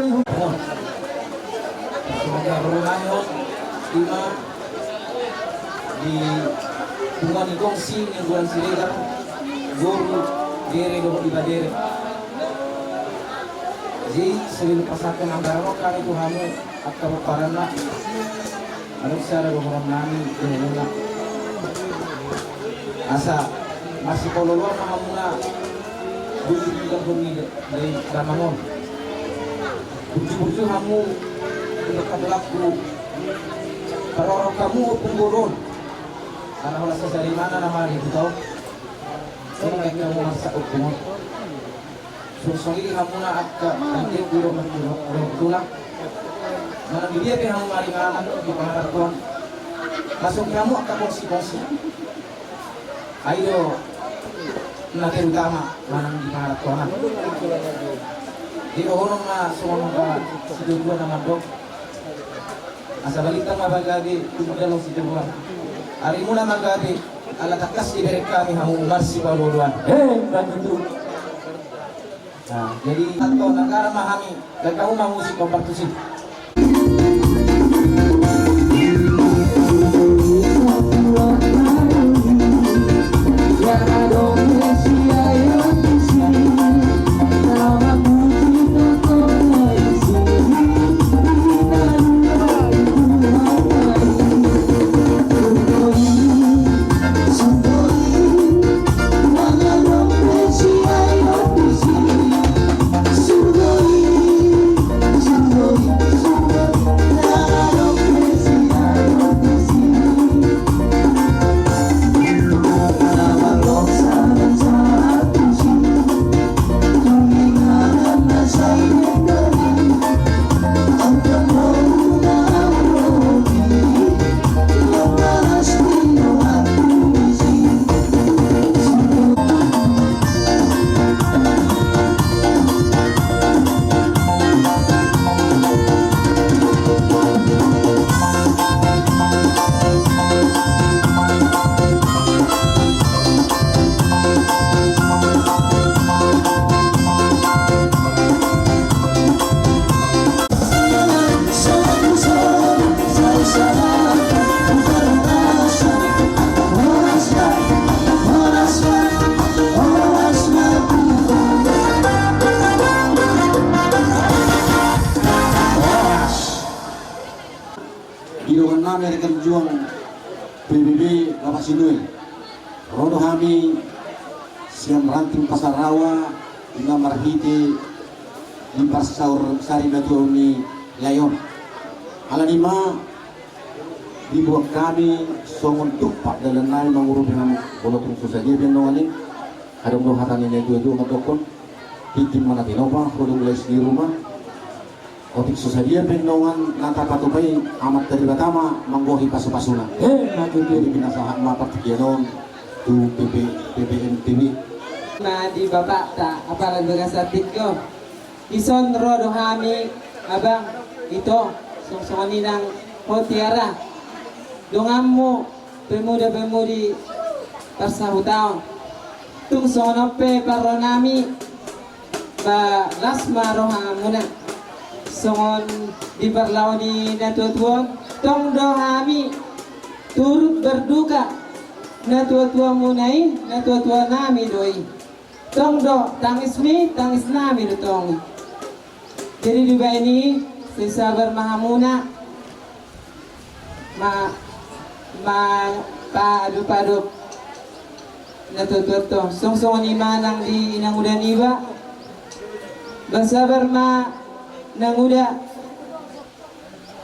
Semoga roronami on ima di bunga ni gongsi ni bulan Siregar, boru, bere dohot ibebere. Jadi sebelum pasahat anggaran on, hami tu hamu angka pomparanna, adong sada dohonon nami tu hamuna. Asa marsipaolooloan ma hamuna, bulu tinggal bumi dari damang on. Burju-burju hamu, untuk katulakku. Parorok hamu ompung boru on. Karena holan sasarimana nama di huta on. Songon i hamu marsak ompung on. Songon i hamuna angka pande guru, guru, guru tulang. Manang di dia pe hamu maringanan di pangarantoan. Masuk hamu angka kongsi-kongsi. Ai do na terutama manang di pangarantoan. Di dohonon ma songon angka situatua na mandok. Asa balintang ma pagabe, tumundalhon sitadoan. Arimuna ma gabe, ala tangkas dibereng hami hamu marsipaolooloan. He, bagitu. Nah, jadi tanto negara ma hami, dan kamu ma musik kompartusi. Di dongan nami rekan juang P B B Bapak Sinue. Ro do hami sian ranting Pasarawa, ima marhite di parsaur sari natuaon ni lae on. Alani ma dibuat hami songon tumpak dalan nami mangurupi hamu, molo tung so sadia pe dongan i. Adong do hata ni natuatua mandokkon, tingting ma na tinopa, hudung lais ni ruma. Otik so sadia pe dongan na tapatupa i, Amanta Debata ma manggohi pasupasuna. He, na tutu. Jadi pinasahat ma partingkian on tu P P, P P M T V. Ma di bapakta, apala di Bagasan Tingki on. Dison ro do hami, abang, ito, songon i nang ho Tiara. Donganmu, pemuda-pemudi parsahutaon. Tung songon on pe parro nami, ba las ma rohamuna. Songon di parlao ni natuatua on, tong do hami turut berduka, natuatuamuna i, natuatua nami do i. Tong do tangismi, tangis nami do tong i. Jadi dibaen i, sai sabar ma hamuna, ma, ma, paadop-adop natuatua on. Songon i ma nang di nanguda niba. Ba sabar ma nanguda.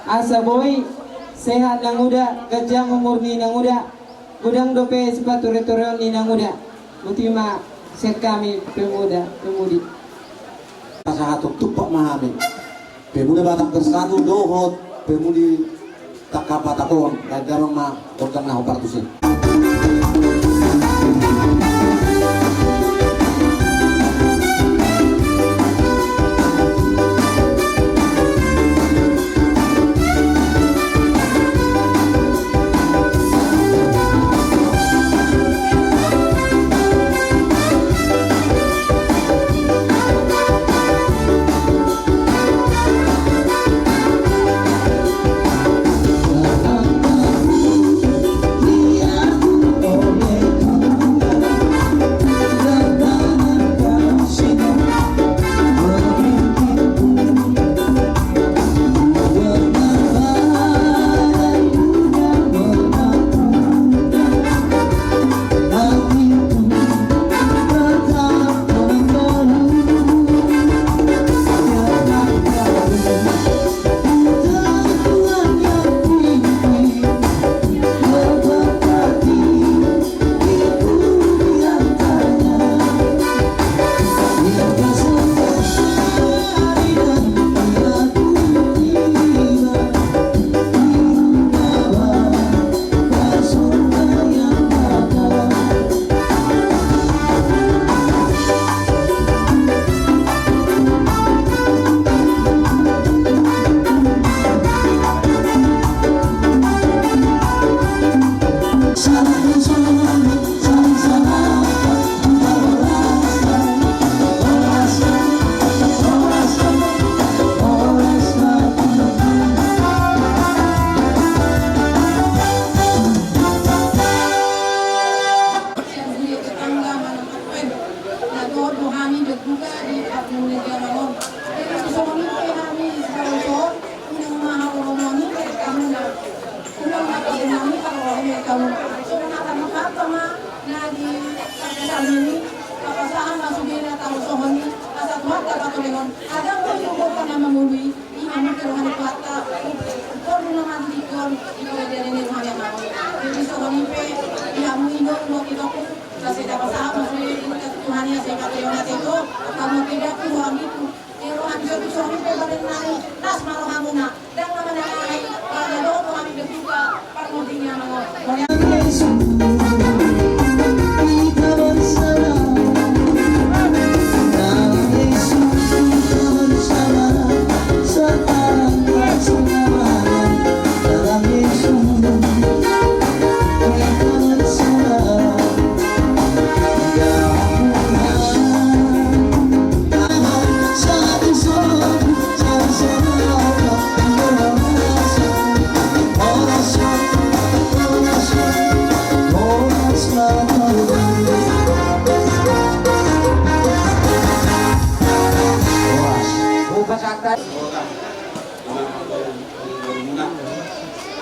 Asa boi sehat nanguda, ganjang umur ni nanguda, godang dope sipature-tureon ni nanguda. Boti ma sian hami pemuda, pemudi. Pasahathon tumpak ma hami. Pemuda Batak Bersatu dohot pemudi Tangka Batak on, baen damang ma gondang na hombar tusi.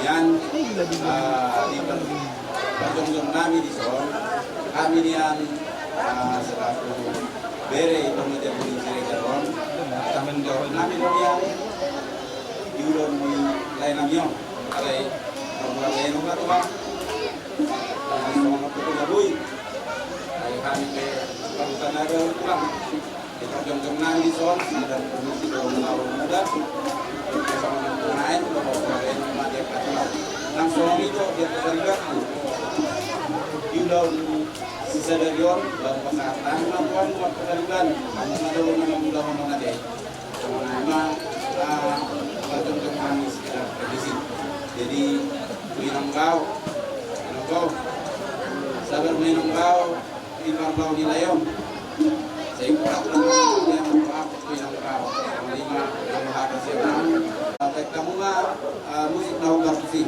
Nian, ah, di per-, parjongjong nami dison, hami nian, ah, selaku bere i, pengajari ni Siregar on, tanggung jawab nami do nian di ulaon ni lae nami on. Alai, parbuat lae nami ma tuan. Ah, songon na tutu na boi. Alai hami pe, parbuat na ada ulang. Di parjongjong nami dison, sada komisi do mangalo muda. Songon na tutu na boi, songon na tutu na boi. Nang songon i do, di atas paribanku. Di ulaon sisadari on, baru pasahat nami ma tuan, buat pariban. Nang na do, nang na do, nang na do. Songon i ma, ah, parjongjong nami sekedar tradisi. Jadi, minang bau, minang bau. Sabar minang bau. Di parlau ni lae on. Sehingga aku yang berhak minang bau. Songon i ma, yang berhak siap. Baik, kamu ma, ah, musik na hombar tusi.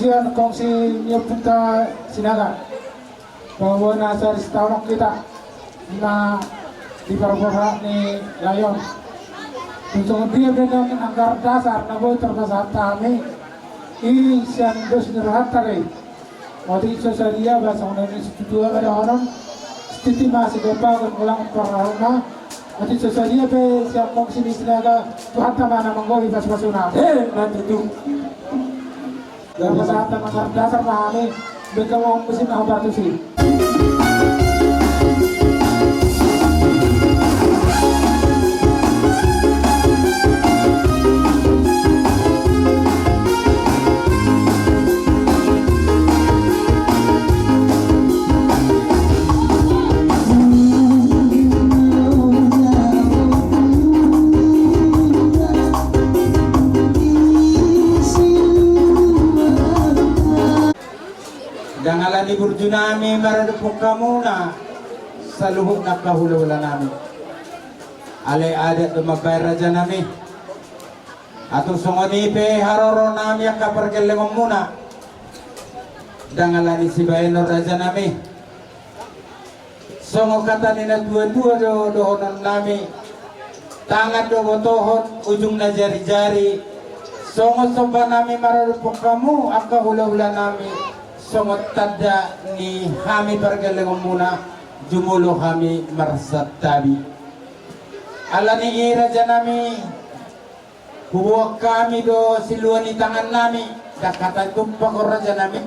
Sian kongsi ni ompunta Sinaga. Paboa na sari sitaonon hita na di parborhat ni lae on. Tung songon dia pe nang anggaran dasar na boi tarpasahat hami i sian dos ni rohanta do i. Otik so sadia ba songon na nidok ni situatua ma dohonon. Sititi ma sigompa, golanggolang pangarahutna. Otik so sadia pe sian kongsi ni Sinaga, Tuhanta ma na manggohi pasupasuna. Emma tutu. Tarpasahat ma anggaran dasar ma hami, baen hamu musik na hombar tusi. Ndang ala ni burju nami maradophon hamuna saluhutna angka hulahula nami. Alai adat do mambahen raja nami. Atur songon i pe haroro nami angka pargellengonmuna. Ndang ala ni sibahenon raja nami. Songon hata ni natuatua do dohonon nami. Tangan do botohon, ujungna jarijari. Songon somba nami maradophon hamu angka hulahula nami. Songon tanda ni hami pargellengonmuna, jumolo hami marsantabi. Ala ni i raja nami, huboan hami do silua ni tangan nami, ndang hata tumpak on raja nami.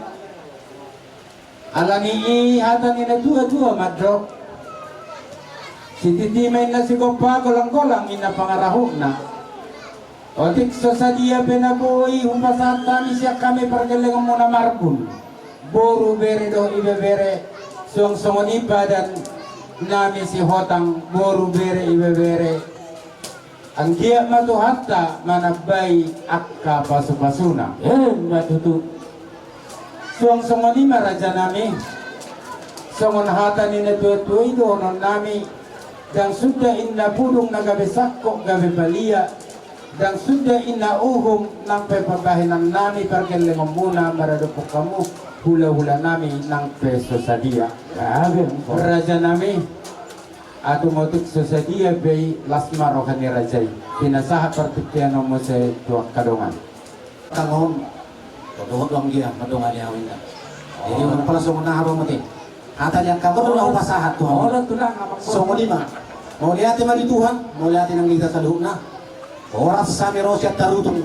Ala ni i hata ni natuatua mandok. Sititi ma inna sigompa, golanggolang inna pangarahutna. Otik so sadia pe na boi hupasahat hami sian hami pargellengonmuna Marbun. Boru, bere dohot ibebere, suang songon i padan nami Sihotang, boru, bere, ibebere. Anggiat ma Tuhanta manambai angka pasupasuna. Emma tutu. Suang songon i ma raja nami. Songon hata ni natuatua i dohonon nami. Ndang suda inna pudung na gabe sangkot gabe palia. Ndang suda inna uhum nang pe pambahenan nami pargellengonmuna maradophon hamu hulahula nami nang pe so sadia. Raja nami. Atung otik so sadia pe i las ma roha ni raja i. Pinasahat partingkian on muse tu angka dongan. Tangon. Dohot do anggia madongani au inna. Jadi unang pala songon aha do mate. Hata ni angka on do na hupasahat tu hamu. Songon i ma. Mauliate ma di Tuhan, mauliate nang di hita saluhutna. Horas hami ro sian Tarutung.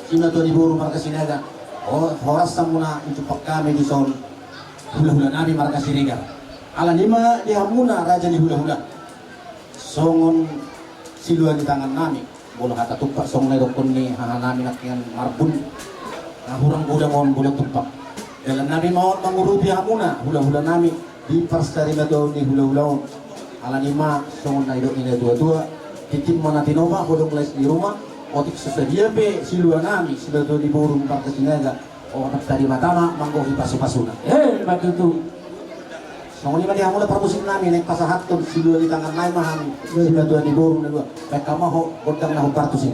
Ima tu di boru marga Sinaga. Horas hamuna manjumpa hami dison. Hulahula nami marga Siregar. Ala ni i ma di hamuna raja ni hulahula. Songon silua ni tangan nami. Molo hata tumpak songon na idokkon ni haha nami nangkinan Marbun. Na hurang godang on molo tumpak. Dalan nami ma on mangurupi hamuna hulahula nami. Di parsarimatua ni hulahula on. Ala ni i ma songon na nidok ni natuatua. Tingki ma na tinopa, godang lais di ruma, otik so sadia pe silua nami, simatua ni boru Parta Sinaga, otik tadi matana manggohi pasu-pasuna. Eh, ma tutu. Songon i ma di hamu na parmusik nami, naeng pasahathon silua ni tangan nai ma hami, simatua ni boru na dua. Baen hamu ma ho gondang na hombar tusi.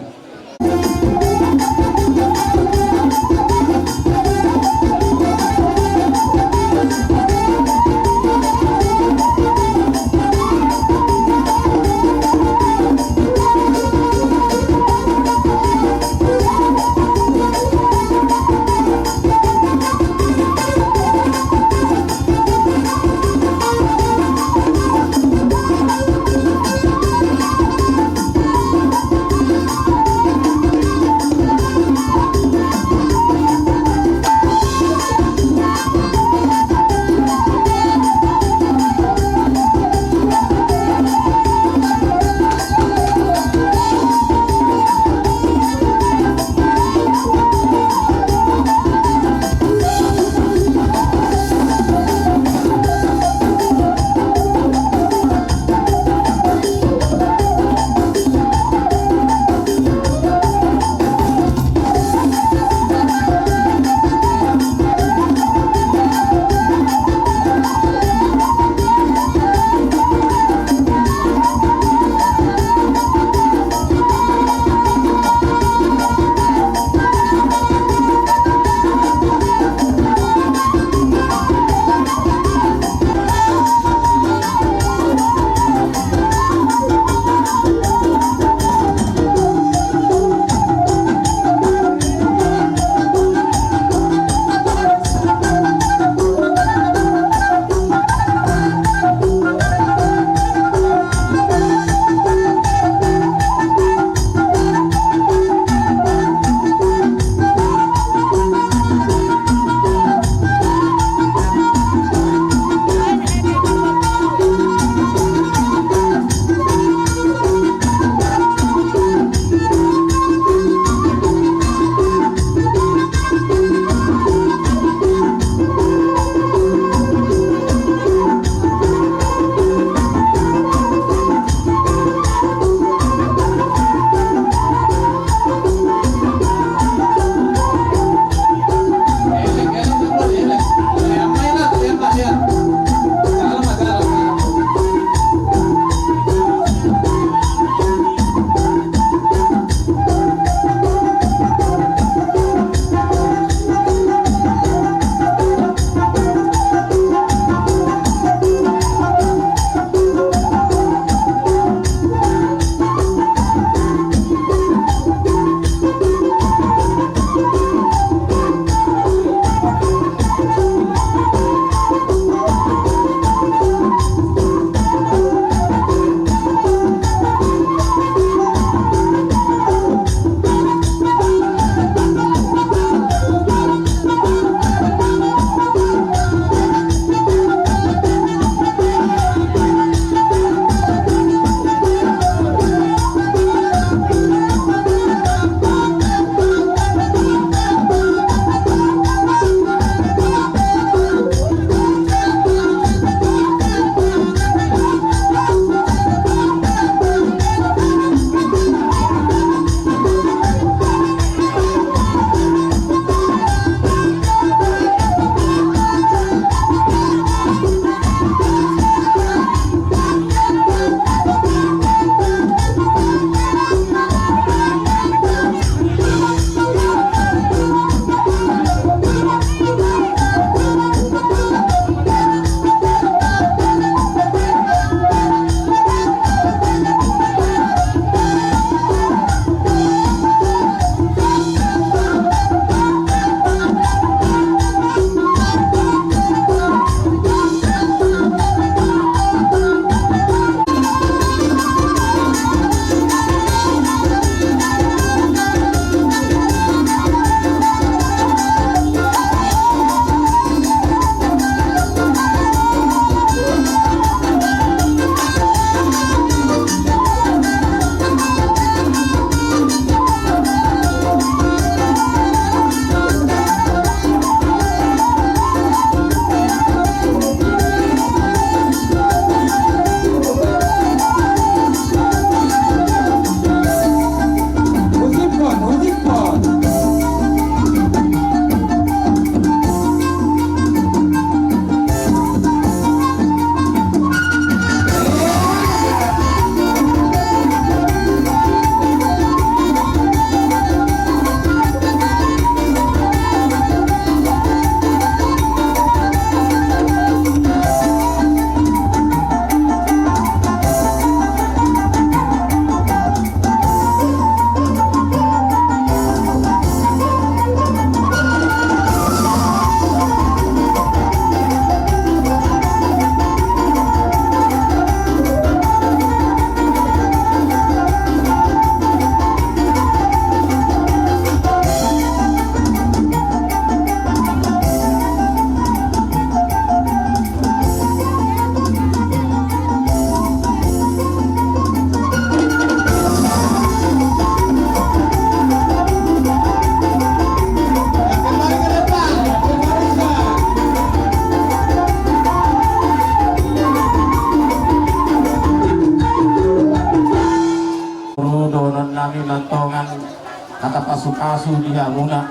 Hata pasu-pasu di hamuna.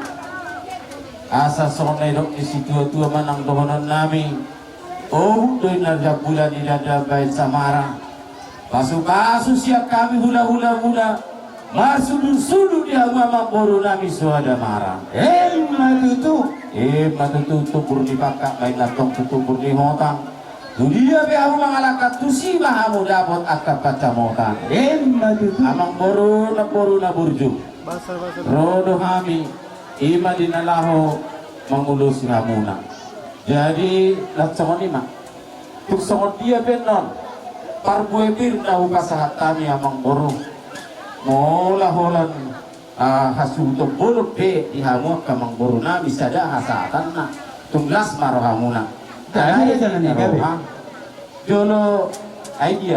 Asa songon na nidok ni situatua manang dohonon nami. Ohut do i na jambulan i dada baen samara. Pasu-pasu sian hami hula-hula muna. Marsudu-sudu di hamu amangboru nami soada mara. Emma tutu. Emma tutu, tumbur ni pangkat ma inna antong tu tumbur ni hotang. Tu dia pe hamu mangalangka tusi ma hamu dapot angka pansamotan. Emma tutu. Amangboru, namboru na burju. Ro do hami, i ma di na laho mangulosi hamuna. Jadi, laos songon i ma. Tung songon dia pe annon, parbue pir na hupasahat hami amangboru. Molo holan, ah, hasuhuton bolon pe di hamu angka amangboru nami sada hasahatanna. Tung las ma rohamuna. Jadi, jadi, jadi, jadi. Jolo, ai dia.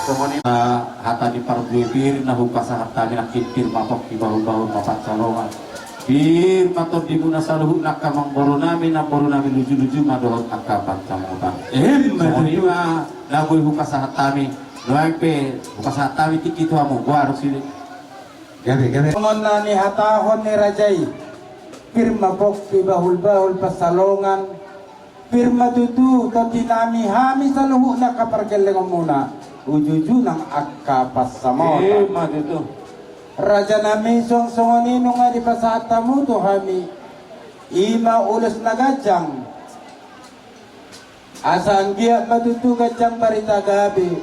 Songon i ma hata ni parbue pir na hupasahat hami nangkin, pir ma pongki, bahul-bahul ma pansalongan. Pir ma tondimuna saluhutna angka amangboru nami, namboru nami, luju-luju ma dohot angka pansamotan. Emma tutu. Songon i ma na boi hupasahat hami. Nuaeng pe hupasahat hami tingki tu hamu. Boa, adong sude. Gabe, gabe. Songon na nihatahon ni raja i, pir ma pongki, bahul-bahul pansalongan. Pir ma tutu tondi nami hami saluhutna angka pargellengonmuna, uju-uju nang angka pansamotan. Emma tutu. Raja nami, songon-songon i nunga dipasahat hamu tu hami, i ma ulos na ganjang. Asa anggiat ma tutu ganjang barita gabe,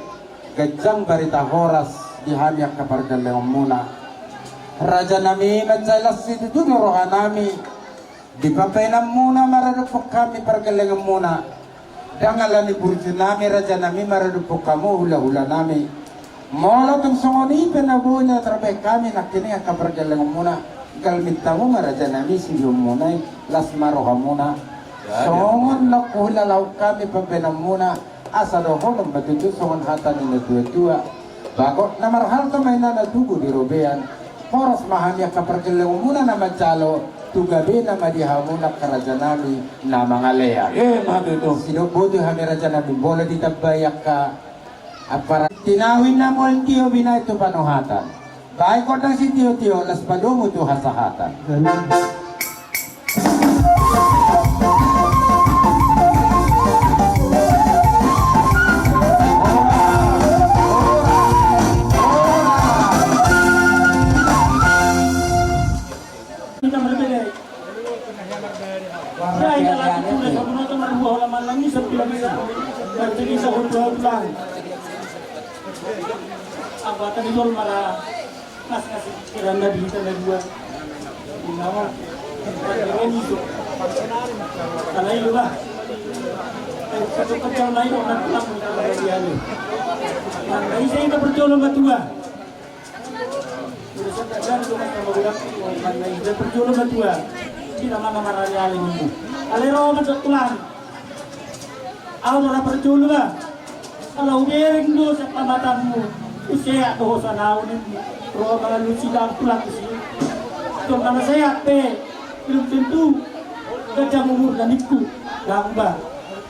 ganjang barita horas di hami angka pargellengonmuna. Raja nami, mansai las situtu do roha nami. Di pambahenanmuna maradophon hami pargellengonmuna, ndang ala ni burju nami, raja nami, maradophon hamu hula-hula nami. Molo tung songon i pe na boi na tarbahen hami nangkining angka pargellengonmuna, galmi hamu ma raja nami sudihonmuna i, las ma rohamuna. Songon na huhilala hami pambahenanmuna, asa dohonon ma tutu songon hata ni na tua-tua. Bagot na marhalto ma inna na tubu di robean. Horas ma hami angka pargellengonmuna na manjalo, tu gabena ma di hamuna angka raja nami na mangalean. Emma tutu. Sidok boto hami raja nami, molo ditambai angka aparan. Tinahu inna mual tio binahen tu panuhatan. Baen gondang sitio-tio, las padomu tu hasahatan. Apa tadi tol mara? Ngasih-ngasih kirana di kita na dua. Di nama. Karena itu, Bah. Eh, satu kecil main orang pulang dari dia ni. Nah, ini saya kita berjolo sama tua. Udah saya tak ada, cuma sama budak. Karena itu berjolo sama tua. Kita mana marah ya ini. Alero masuk tulang. Au do na parjolo, Bah. Ala hubereng do sian pamatanmu, huseat do hosan au ninmu. Mangalusi dalam tulang si. Tulang mana sehat pe, belum tentu ganjang umur dan ikut. Dang ba.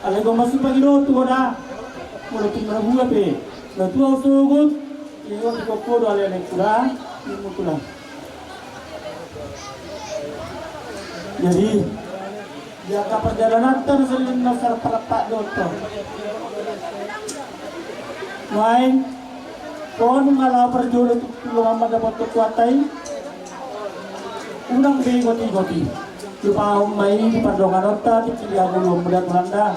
Alai gomma supa giro tu hoda. Molo tu mana gua pe. Na tua usogot. Ini waktu kopo do alai alai kurang. Ini tulang. Jadi, di angka perjalanan terus sering nasar pelepak doto. Main, kau nunga lau perjolo tu pulau mama dapat kekuatan. Unang be goti-goti. Lupa om mai di pardongan otak, di kiri aku belum melihat Belanda.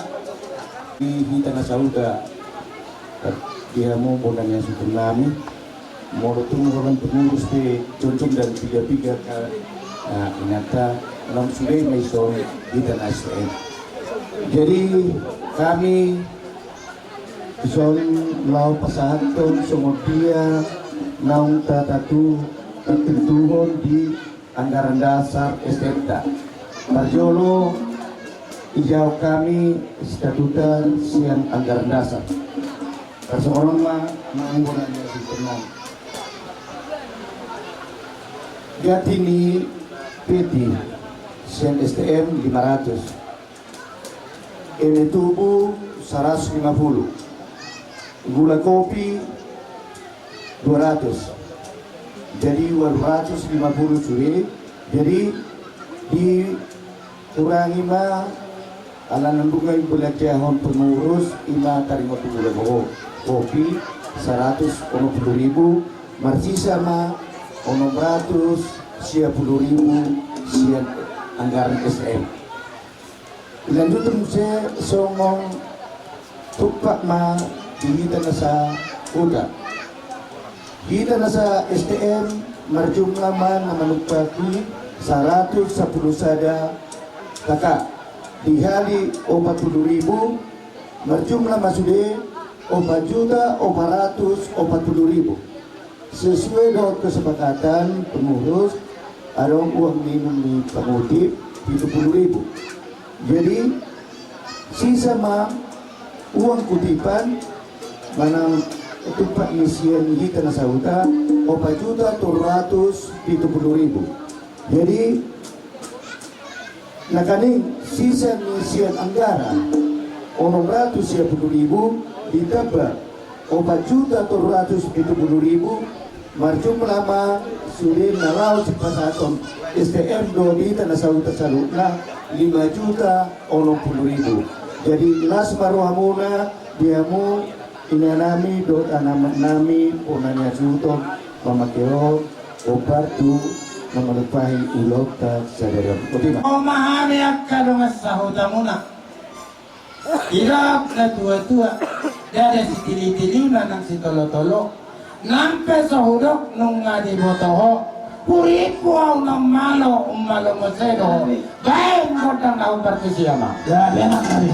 Di hita na sauda. Di hamu bona ni asuhutonnami, molo tung roham pengurus pe jongjong dan piga-piga ka, nah, inanta, naung sude ma ison di tanah S T M. Jadi kami ison laho pasahathon songon dia naung tatatu, tatentuhon di anggaran dasar S T M-ta. Parjolo, dijawab hami statuta sian anggaran dasar. Parsongonon ma, manggo na dia sempurna. Ganti ni peti sian S T M lima ratus. Eme tubu saratus lima pulu. Gula kopi dua ratus. Jadi ualu ratus lima pulu sude. Jadi dikurangi ma ala nandunga i belanjahon pengurus, ima taringot tu gula ko-, kopi saratus onom pulu ribu, marsisa ma onom ratus sia pulu ribu sian anggaran S T M. Dilanjuthon muse songon tumpak ma di hita na sahuta. Hita na sa S T M marjumlah ma na manumpahi saratus sampulu sada K K. Dihali opat pulu ribu, marjumlah ma sude opat juta opat ratus opat pulu ribu. Sesuai dohot kesepakatan pengurus, adong uang minum ni pangutip pitu pulu ribu. Jadi sisa ma uang kutipan manang tumpak ni sian hita na sahuta opat juta tolu ratus pitu pulu ribu. Jadi nangkaning sisa ni sian anggaran onom ratus sia pulu ribu ditamba opat juta tolu ratus pitu pulu ribu, marjumlah ma sude na laho sipasahaton S T M dohot hita na sahuta saluhutna lima juta onom pulu ribu. Jadi las ma rohamuna di hamu inanami dohot anaknami bona ni asuhuton mamake on. Hombar tu na manumpahi ulaonta sadari on. Botima. Oma hami angka dongan sahutamuna. Irap na tuatua, ndada sitilitiliuna nang sitolotolo. Nang pe so hudok nunga diboto ho. Puripu au na malo, umalo muse do ho. Baen gondang na umbar tu si ama. Ya, enak tadi.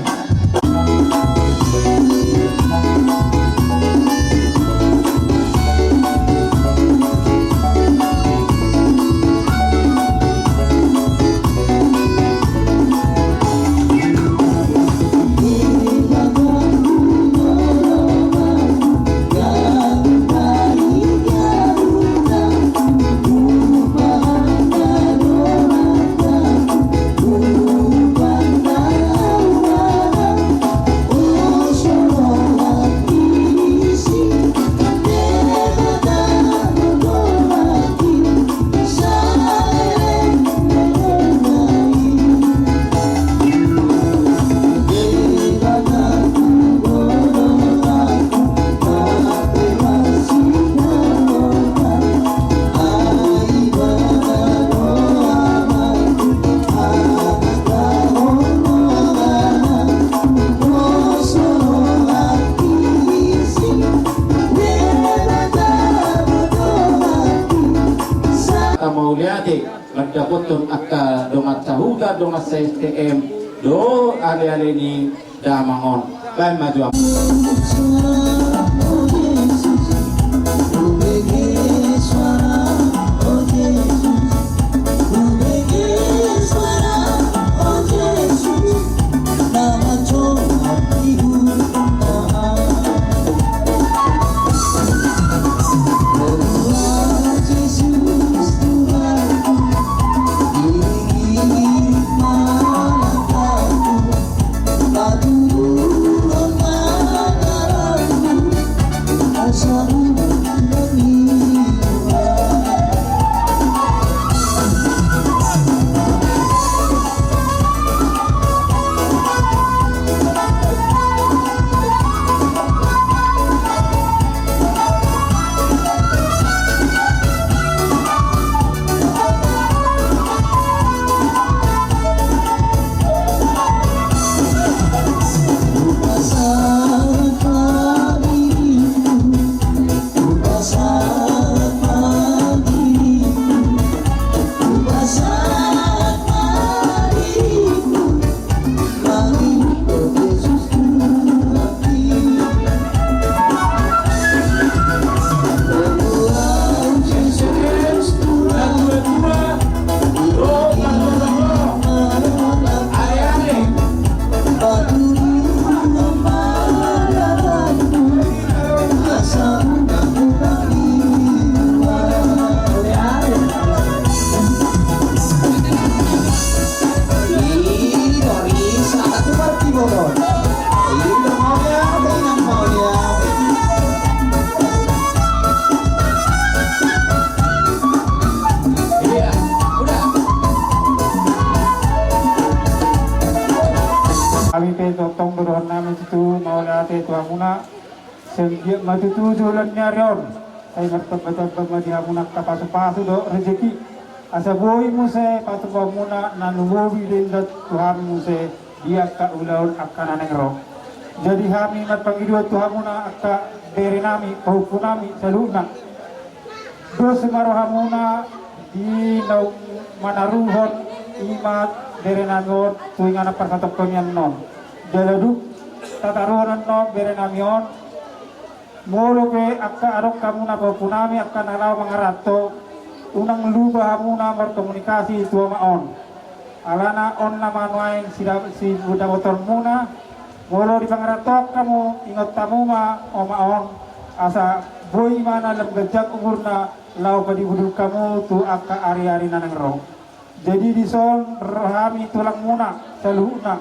Mauliate. Mandapothon angka dongan sahuta, dongan sa-S T M dohot aleale ni damang on. Baen ma jo. Ate tu hamuna, sai anggiat ma tutu joloan ni ari on, sai martambatamba ma di hamuna angka pasupasu dohot rejeki. Asa boi muse patupaonmuna na lumobi do inda tu hami muse di angka ulaon angka na naeng ro. Jadi hami marpangidoan tu hamuna angka berenami, pahompunami saluhutna. Dos ma rohamuna di naung manaruhon i ma berenami on tu inganan parsatongkinan on. Jala dung tataruhon annon berenami on, molo pe angka adong hamuna pahompunami angka na laho mangaranto, unang lupa hamuna markomunikasi tu ama on. Alana on nama nuaeng sida-, sidapotonmuna, molo dipangarantoan hamu, ingot hamu ma oma on, asa boi ma na lam ganjang umurna, laho padihut hamu tu angka ari-ari na naeng ro. Jadi dison rohami tulangmuna saluhutna,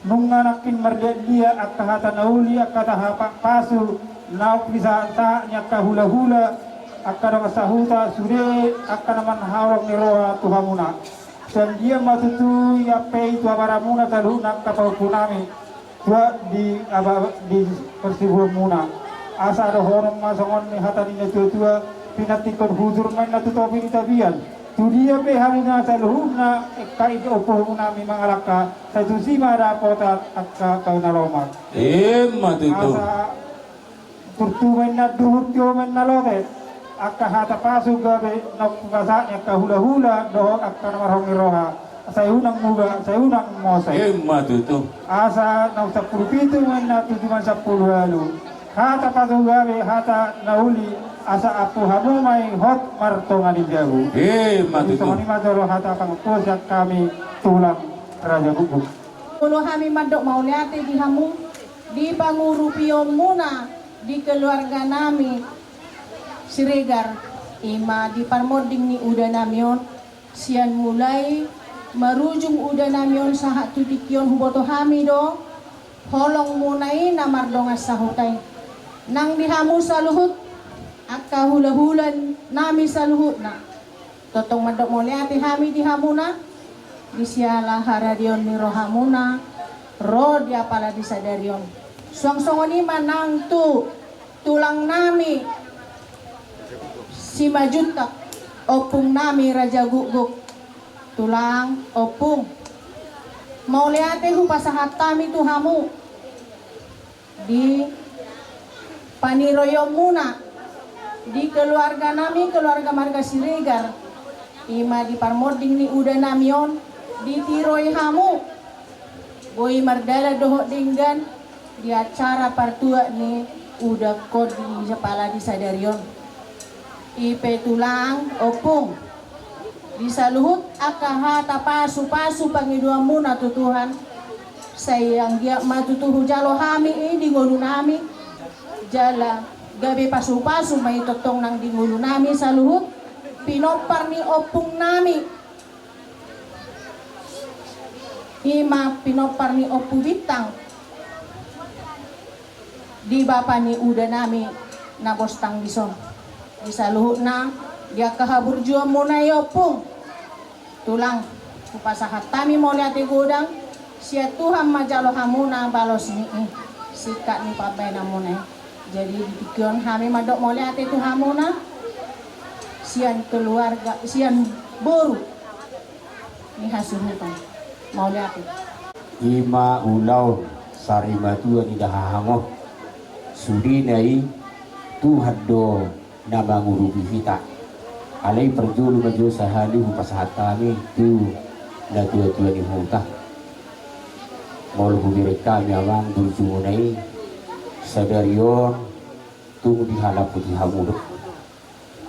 nunga nangkin marliat-liat angka hata na uli, angka hata pasu, naung pisahat-sahat ni angka hula-hula, angka dongan sahuta, sude angka na manaholong ni roha tu hamuna. Sai anggiat ma tutu iampe i tu abaramuna saluhutna angka pahompunami, tuat di aba-, di parsibuanmuna. Asa dohonon ma songon ni hata ni natua-tua, pinantikhon hujur ma inna tu topi ni tapian. Tu dia pe hamuna saluhutna, angka i ompunami mangalangka, sai tusi ma dapotan angka na lomak. Ima tutu. Asa turtu ma inna, duhut tio ma inna lote, angka hata pasu gabe naung pasahat ni angka hula-hula dohot angka na marholong ni roha, sai unang muba, sai unang mose. Ima tutu. Asa naung sampulu pitu ma inna, tuju ma sampulu ualu. Hata pasu gabe, hata na uli, asa ampu hamu ma i hot martonga ni jabu. Ima tutu. Songon i ma jolo hata pangampu sian hami tulang Raja Gukguk. Molo hami mandok mauliate di hamu, di pangurupionmuna di keluarganami Siregar, ima di parmonding ni udanami on, sian mulai marujung udanami on sahat tu tingki on, huboto hami do holongmuna i na mardongan sahuta i. Nang di hamu saluhut angka hula-hulanami saluhutna, tongtong mandok mauliate hami di hamuna, di siala haradeon ni rohamuna ro di apala di sadari on. Suang songon i ma nang tu tulangnami Simanjuntak, ompungnami Raja Gukguk. Tulang, ompung, mauliate hupasahat hami tu hamu di paniroionmuna di keluarganami, keluarga marga Siregar, ima di parmonding ni udanami on, ditiroi hamu boi mardalan dohot denggan di acara partuat ni udangkon di apala di sadari on. I pe tulang, ompung, di saluhut angka hata pasu-pasu pangidoanmuna tu Tuhan, sai anggiat ma tutu hujalo hami i di ngolunami, jala gabe pasu-pasu ma i tongtong nang di ngolunami saluhut, pinompar ni ompungnami, ima pinompar ni Ompu Bintang, di bapa ni udanami na bostang dison. Di saluhutna, di angka haburjuonmuna i ompung, tulang, hupasahat hami mauliate godang, sian Tuhan ma jalo hamuna balos ni i, singkat ni pambahenanmuna i. Jadi di tingki on hami mandok mauliate tu hamuna, sian keluarga, sian boru ni hasuhuton. Mauliate. Ima ulaon sarimatua ni dahahang on. Sudena i Tuhan do na mangurupi hita. Alai parjolo ma jo sahali hupasahat hami tu natua-tua ni huta. Molo hubereng hami amang burjumuna i, sadari on tung dihalaputi hamu do.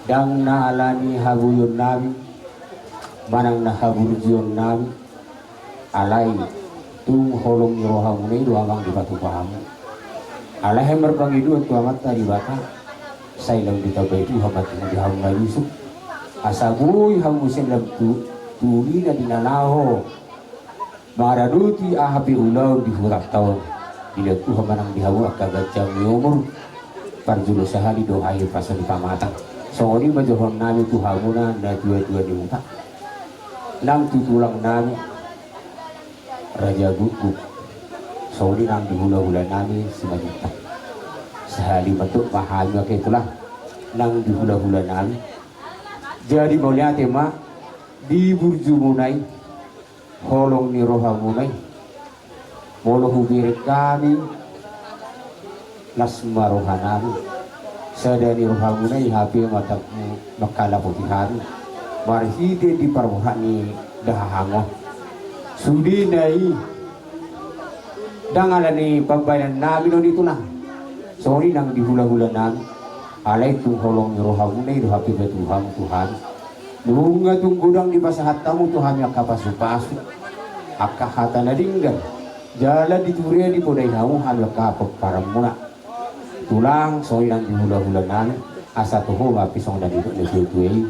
Ndang na ala ni haboionnami manang na haburjuonnami, alai tung holong ni rohamuna i do amang dipatupa hamu. Alai hami marpangidoan tu Amanta Debata, sai lam ditambai Tuhan ma tung di hamu na lusuk, asa boi hamu muse lam tu, tu uli na di na laho maradopi aha pe ulaon di hutanta on. Dilehon Tuhan ma nang di hamu angka ganjang ni umur, parjolo sahali do hahipason ni pamatang. Songon i ma dohononnami tu hamuna natua-tua ni huta, nang tu tulangnami Raja Gukguk. Songon i nang di hulahula nami Simanjuntak. Sahali mandok ma hami angka tulang nang di hulahula nami. Jadi mauliate ma di burjumuna i, holong ni rohamuna i. Molo hubereng hami, las ma rohanami. Sada ni rohamuna i hape ma tangkas mangkalapoti hami marhite di parbohak ni dahahang on. Sudena i ndang ala ni pambahenan nami do i tulang. Songon i nang di hulahula nami. Alai tung holong ni rohamuna i do hape batu hamu Tuhan. Nunga tung godang dipasahat hamu tu hami angka pasupasu, angka hata na denggan, jala di ture dipodai hamu hami angka pomparanmuna. Tulang, songon i nang di hulahula nami, asa toho ma hape songon na nidok ni natuatua i,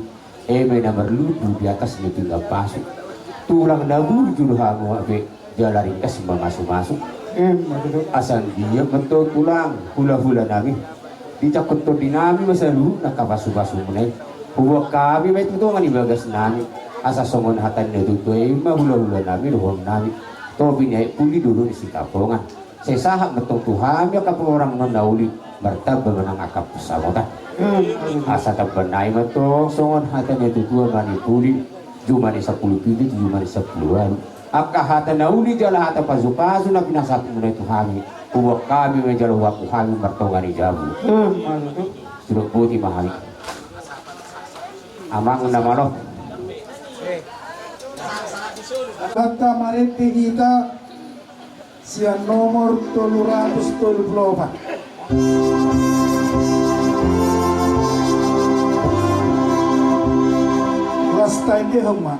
eme na marlundu di atas ni pinggan pasu. Tulang na burju do hamu hape, jala ringgas ma masumasu. Asa anggiat ma antong tulang, hulahula nami, dijangkon tondi nami ma saluhutna angka pasupasumuna i. Huboan hami ma i tu tonga ni bagas nami, asa songon hata ni natuatua i ma hulahula nami dohonon nami. Topi ni aek puli do dolok ni Sitapongan. Sai sahat ma antong tu hami angka pomparanmuna na uli, martamba ma nang angka pansamotan. Asa tamba nai ma antong songon hata ni natuatua, mani puli, juma ni sampulu pitu tu juma ni sampulu ualu. Angka hata na uli jala hata pasupasu na pinasahatmuna i tu hami, huboan hami ma i jala huaku hami martonga ni jabu. Sidok boti ma hami. Amang na malo. Banta marende hita sian nomor tolu ratus tolu pulu opat. Las taendehon ma.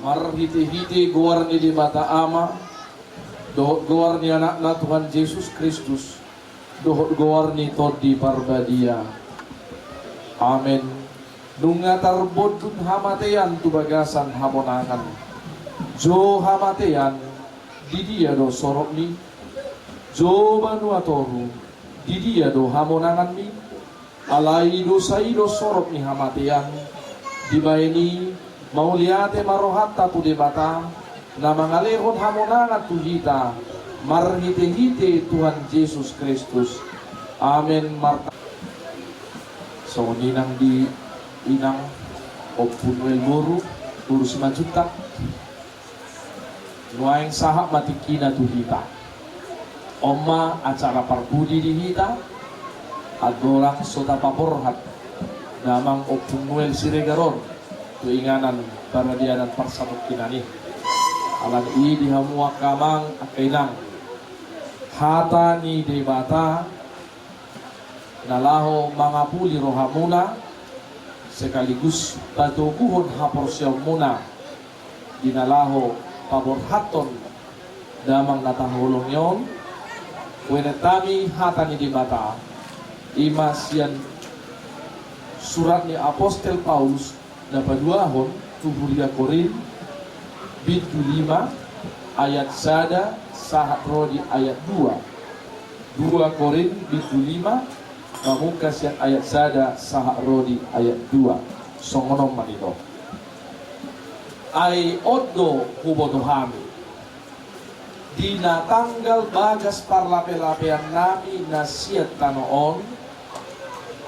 Marhitehite goar ni Debata Ama, dohot goar ni Anakna Tuhan Jesus Kristus, dohot goar ni Tondi Parbadia. Amen. Nunga tarbondut hamatean tu bagasan hamonangan. Jo hamatean, didia do sorobmi? Jo banua toru, didia do hamonanganmi? Alai dosa i do sorop ni hamatean. Dibahen i, mauliate ma rohanta tu Debata, na mangalehon hamonangan tu hita marhitehite Tuhan Jesus Kristus. Amen. Marta. Songon i nang di inang Ompu Noel boru, boru Simanjuntak. Nuaeng sahat ma tingkina tu hita. On ma acara parpudi di hita, andorang so tapaborhat damang Ompu Noel Siregar on tu inganan paradianan parsatongkinan i. Alani i di hamu angka amang, angka inang, hata ni Debata na laho mangapuli rohamuna, sekaligus patoguhon haporseaonmuna di na laho paborhathon damang na tahaholongi on. Huenetami hata ni Debata, i ma sian surat ni apostel Paulus na paduahon tu huria Korint, bindu lima, ayat sada sahat ro di ayat dua. Dua Korint bindu lima, mamungka sian ayat sada sahat ro di ayat dua. Songon on ma nidok. Ai on do huboto hami, di na tanggal bagas parlapelapean nami na sian tano on,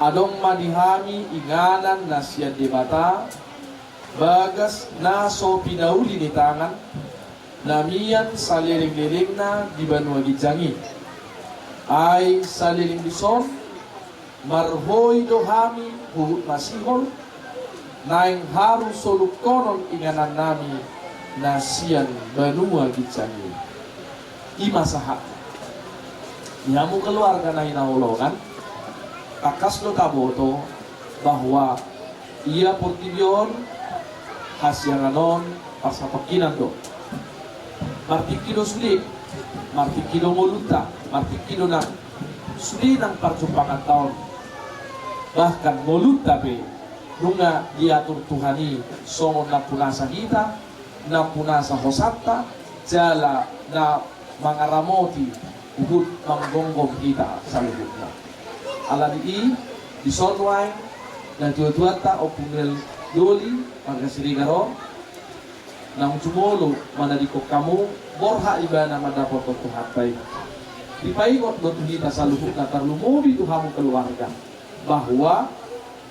adong ma di hami inganan na sian Debata, bagas na so pinauli ni tangan, na mian salelenglelengna di banua ginjang i. Ai saleleng dison, Marhoi do hami huhut masihol, naeng haru solukkonon inganannami na sian banua ginjang i. I ma sahatna. Di hamu keluarga na hinaholongan, tangkas do taboto bahwa ia portibi on, hasiangan on, parsatongkinan do. Martingki do sude, martingki do ngolunta, martingki do nang sude nang parjumpanganta on. Bahkan ngolunta pe nunga diatur Tuhan i songon nampunasa hita, nampunasa hosanta, jala na mangaramoti huhut manggonggom hita saluhutna. Alani i, dison nuaeng, natuatuanta, Ompu Nel Doli, marga Siregar on, naung jumolo manadingkon hamu, borhat ibana mandapothon Tuhanta i. Dipaingot do tu hita saluhutna, tarlumobi tu hamu keluarga, bahwa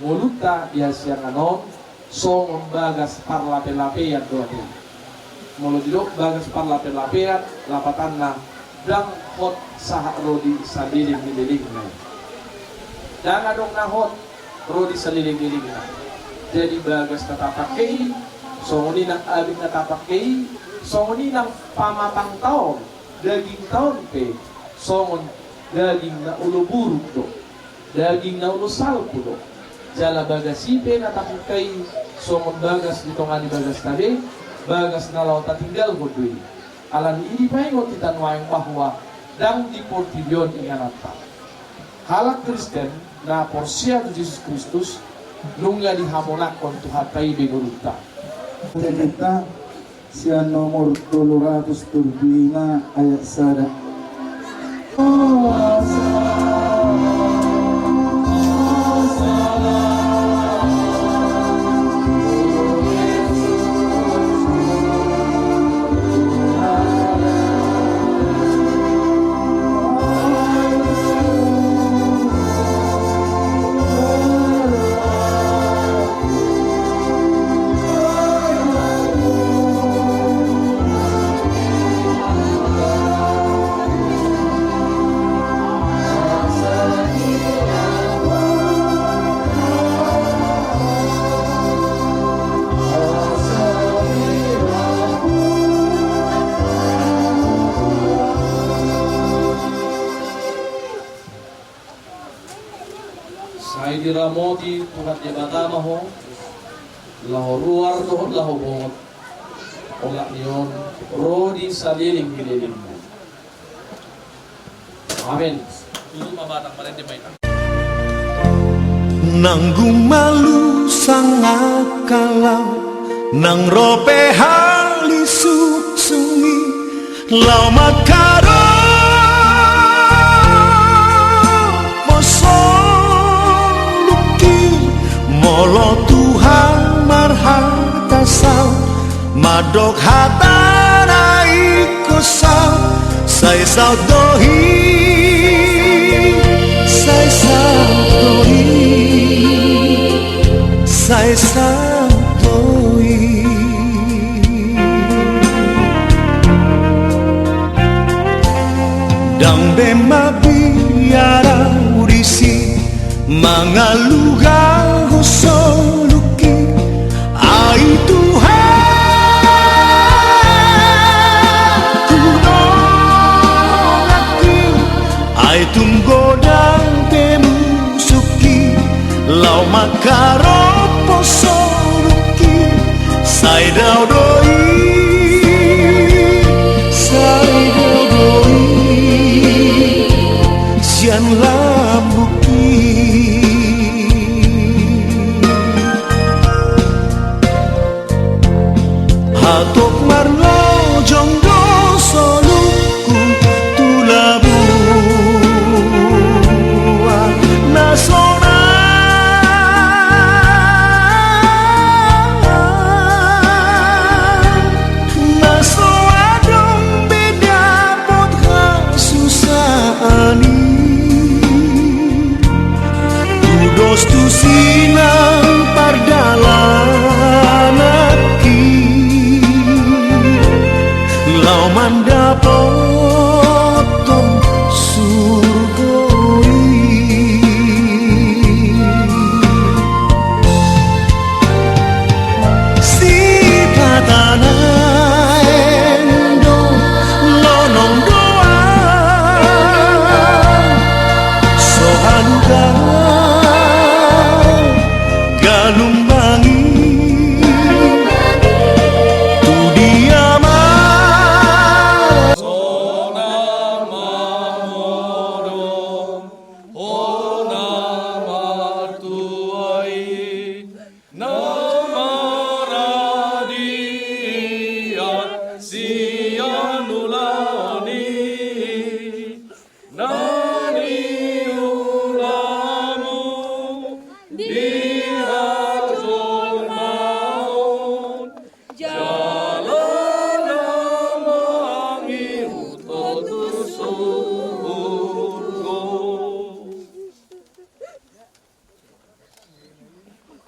ngolunta di hasiangan on songon bagas parlape-lapean do ate. Molo didok bagas parlape-lapean, lapatanna ndang hot sahat ro di saleleng ni lelengna i. Ndang adong na hot ro di saleleng-lelengna. Jadi bagas na tapangke i, songon i nang abit na tapangke i, songon i nang pamatangta on, dagingta on pe songon daging na olo buruk do, daging na olo salpu do. Jala bagas i pe na tapangke i songon bagas di tonga ni bagasta be, bagas na laho tatinggalhon do i. Alani i dipaingot hita nuaeng bahwa ndang di portibi on ingananta. Halak Kristen na porsea tu Jesus Kristus nunga dihamonangkon Tuhanta i be ngolunta. Hita sian nomor tolu ratus tolu pulu lima ayat sada. Sai diramoti Tuhan Debata ma ho, laho ruar dohot laho bongot, olat ni on ro di saleleng ni lelengmu. Amen. Tutu ma Batak, marende ma hita. Nanggung malu sangap kalau, nang ro pe hali suksung i, laho mangkaropo soluki. Molo Tuhan marhata saut, mandok hatana ingkon saut, sai saut do i, sai saut do i, sai saut do i. Ndang be mabiar au disi, mangalualuhon soluki. Ai Tuhan, hudongani, ai tung godang pe musuki, laho mangkaropo soluki, sai dao do i, sai dao do i sian lambungki. Hatop marlojong do soluku tu labuan na sonang.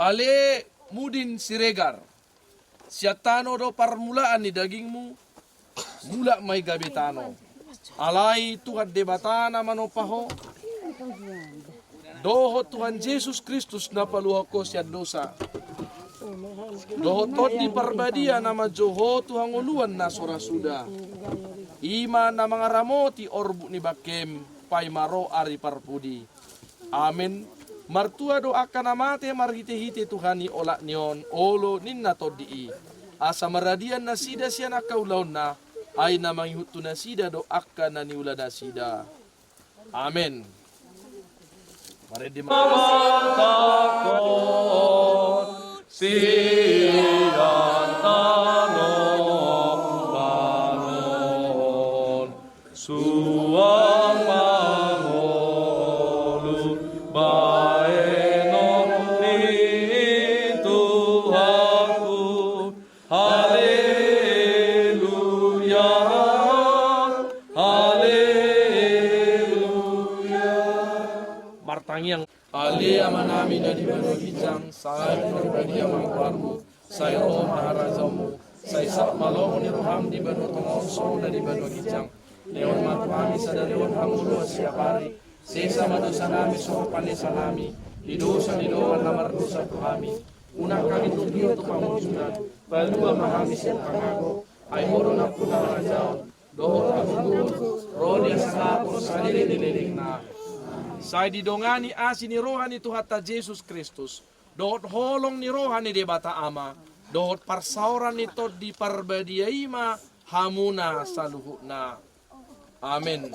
Ale Mudin Siregar, sian tano do parmulaan ni dagingmu, mulak ma i gabe tano. Alai Tuhan Debata na manompa ho, dohot Tuhan Jesus Kristus na paluahon ho sian dosa, dohot Tondi Parbadia na manjou ho tu hangoluan na so ra suda, i ma na mangaramoti orbuk ni bangkem paima ro ari parpudi. Amen. Martua do angka na mate marhitehite Tuhan i olat ni on olo ninna Tondi i, asa maradian nasida sian angka ulaonna, ai na mangihut tu nasida do angka na niula nasida. Amen. Marende ma- Sian tano panon, suang mangolu bahenon ni Tuhanku. Haleluya, haleluya. Martangiang. Ale Amanami na di banua ginjang, sai pinarbadia ma goarmu, sai ro ma harajaonmu, sai saut ma lomo ni roham di banua tonga on songon na di banua ginjang. Lehon ma tu hami sadari on hangoluan siapari, sesa ma dosanami songon panesanami di dosa ni dongan na mardosa tu hami. Unang hami togihon tu pangunjunan, palua ma hami sian pangago, ai Ho do nampuna harajaon dohot hagogoon, ro di hasangapon saleleng-lelengna. Sai didongani asi ni roha ni Tuhanta Jesus Kristus, dohot holong ni roha ni Debata Ama, dohot parsaoran ni Tondi Parbadia i ma hamuna saluhutna. Amen.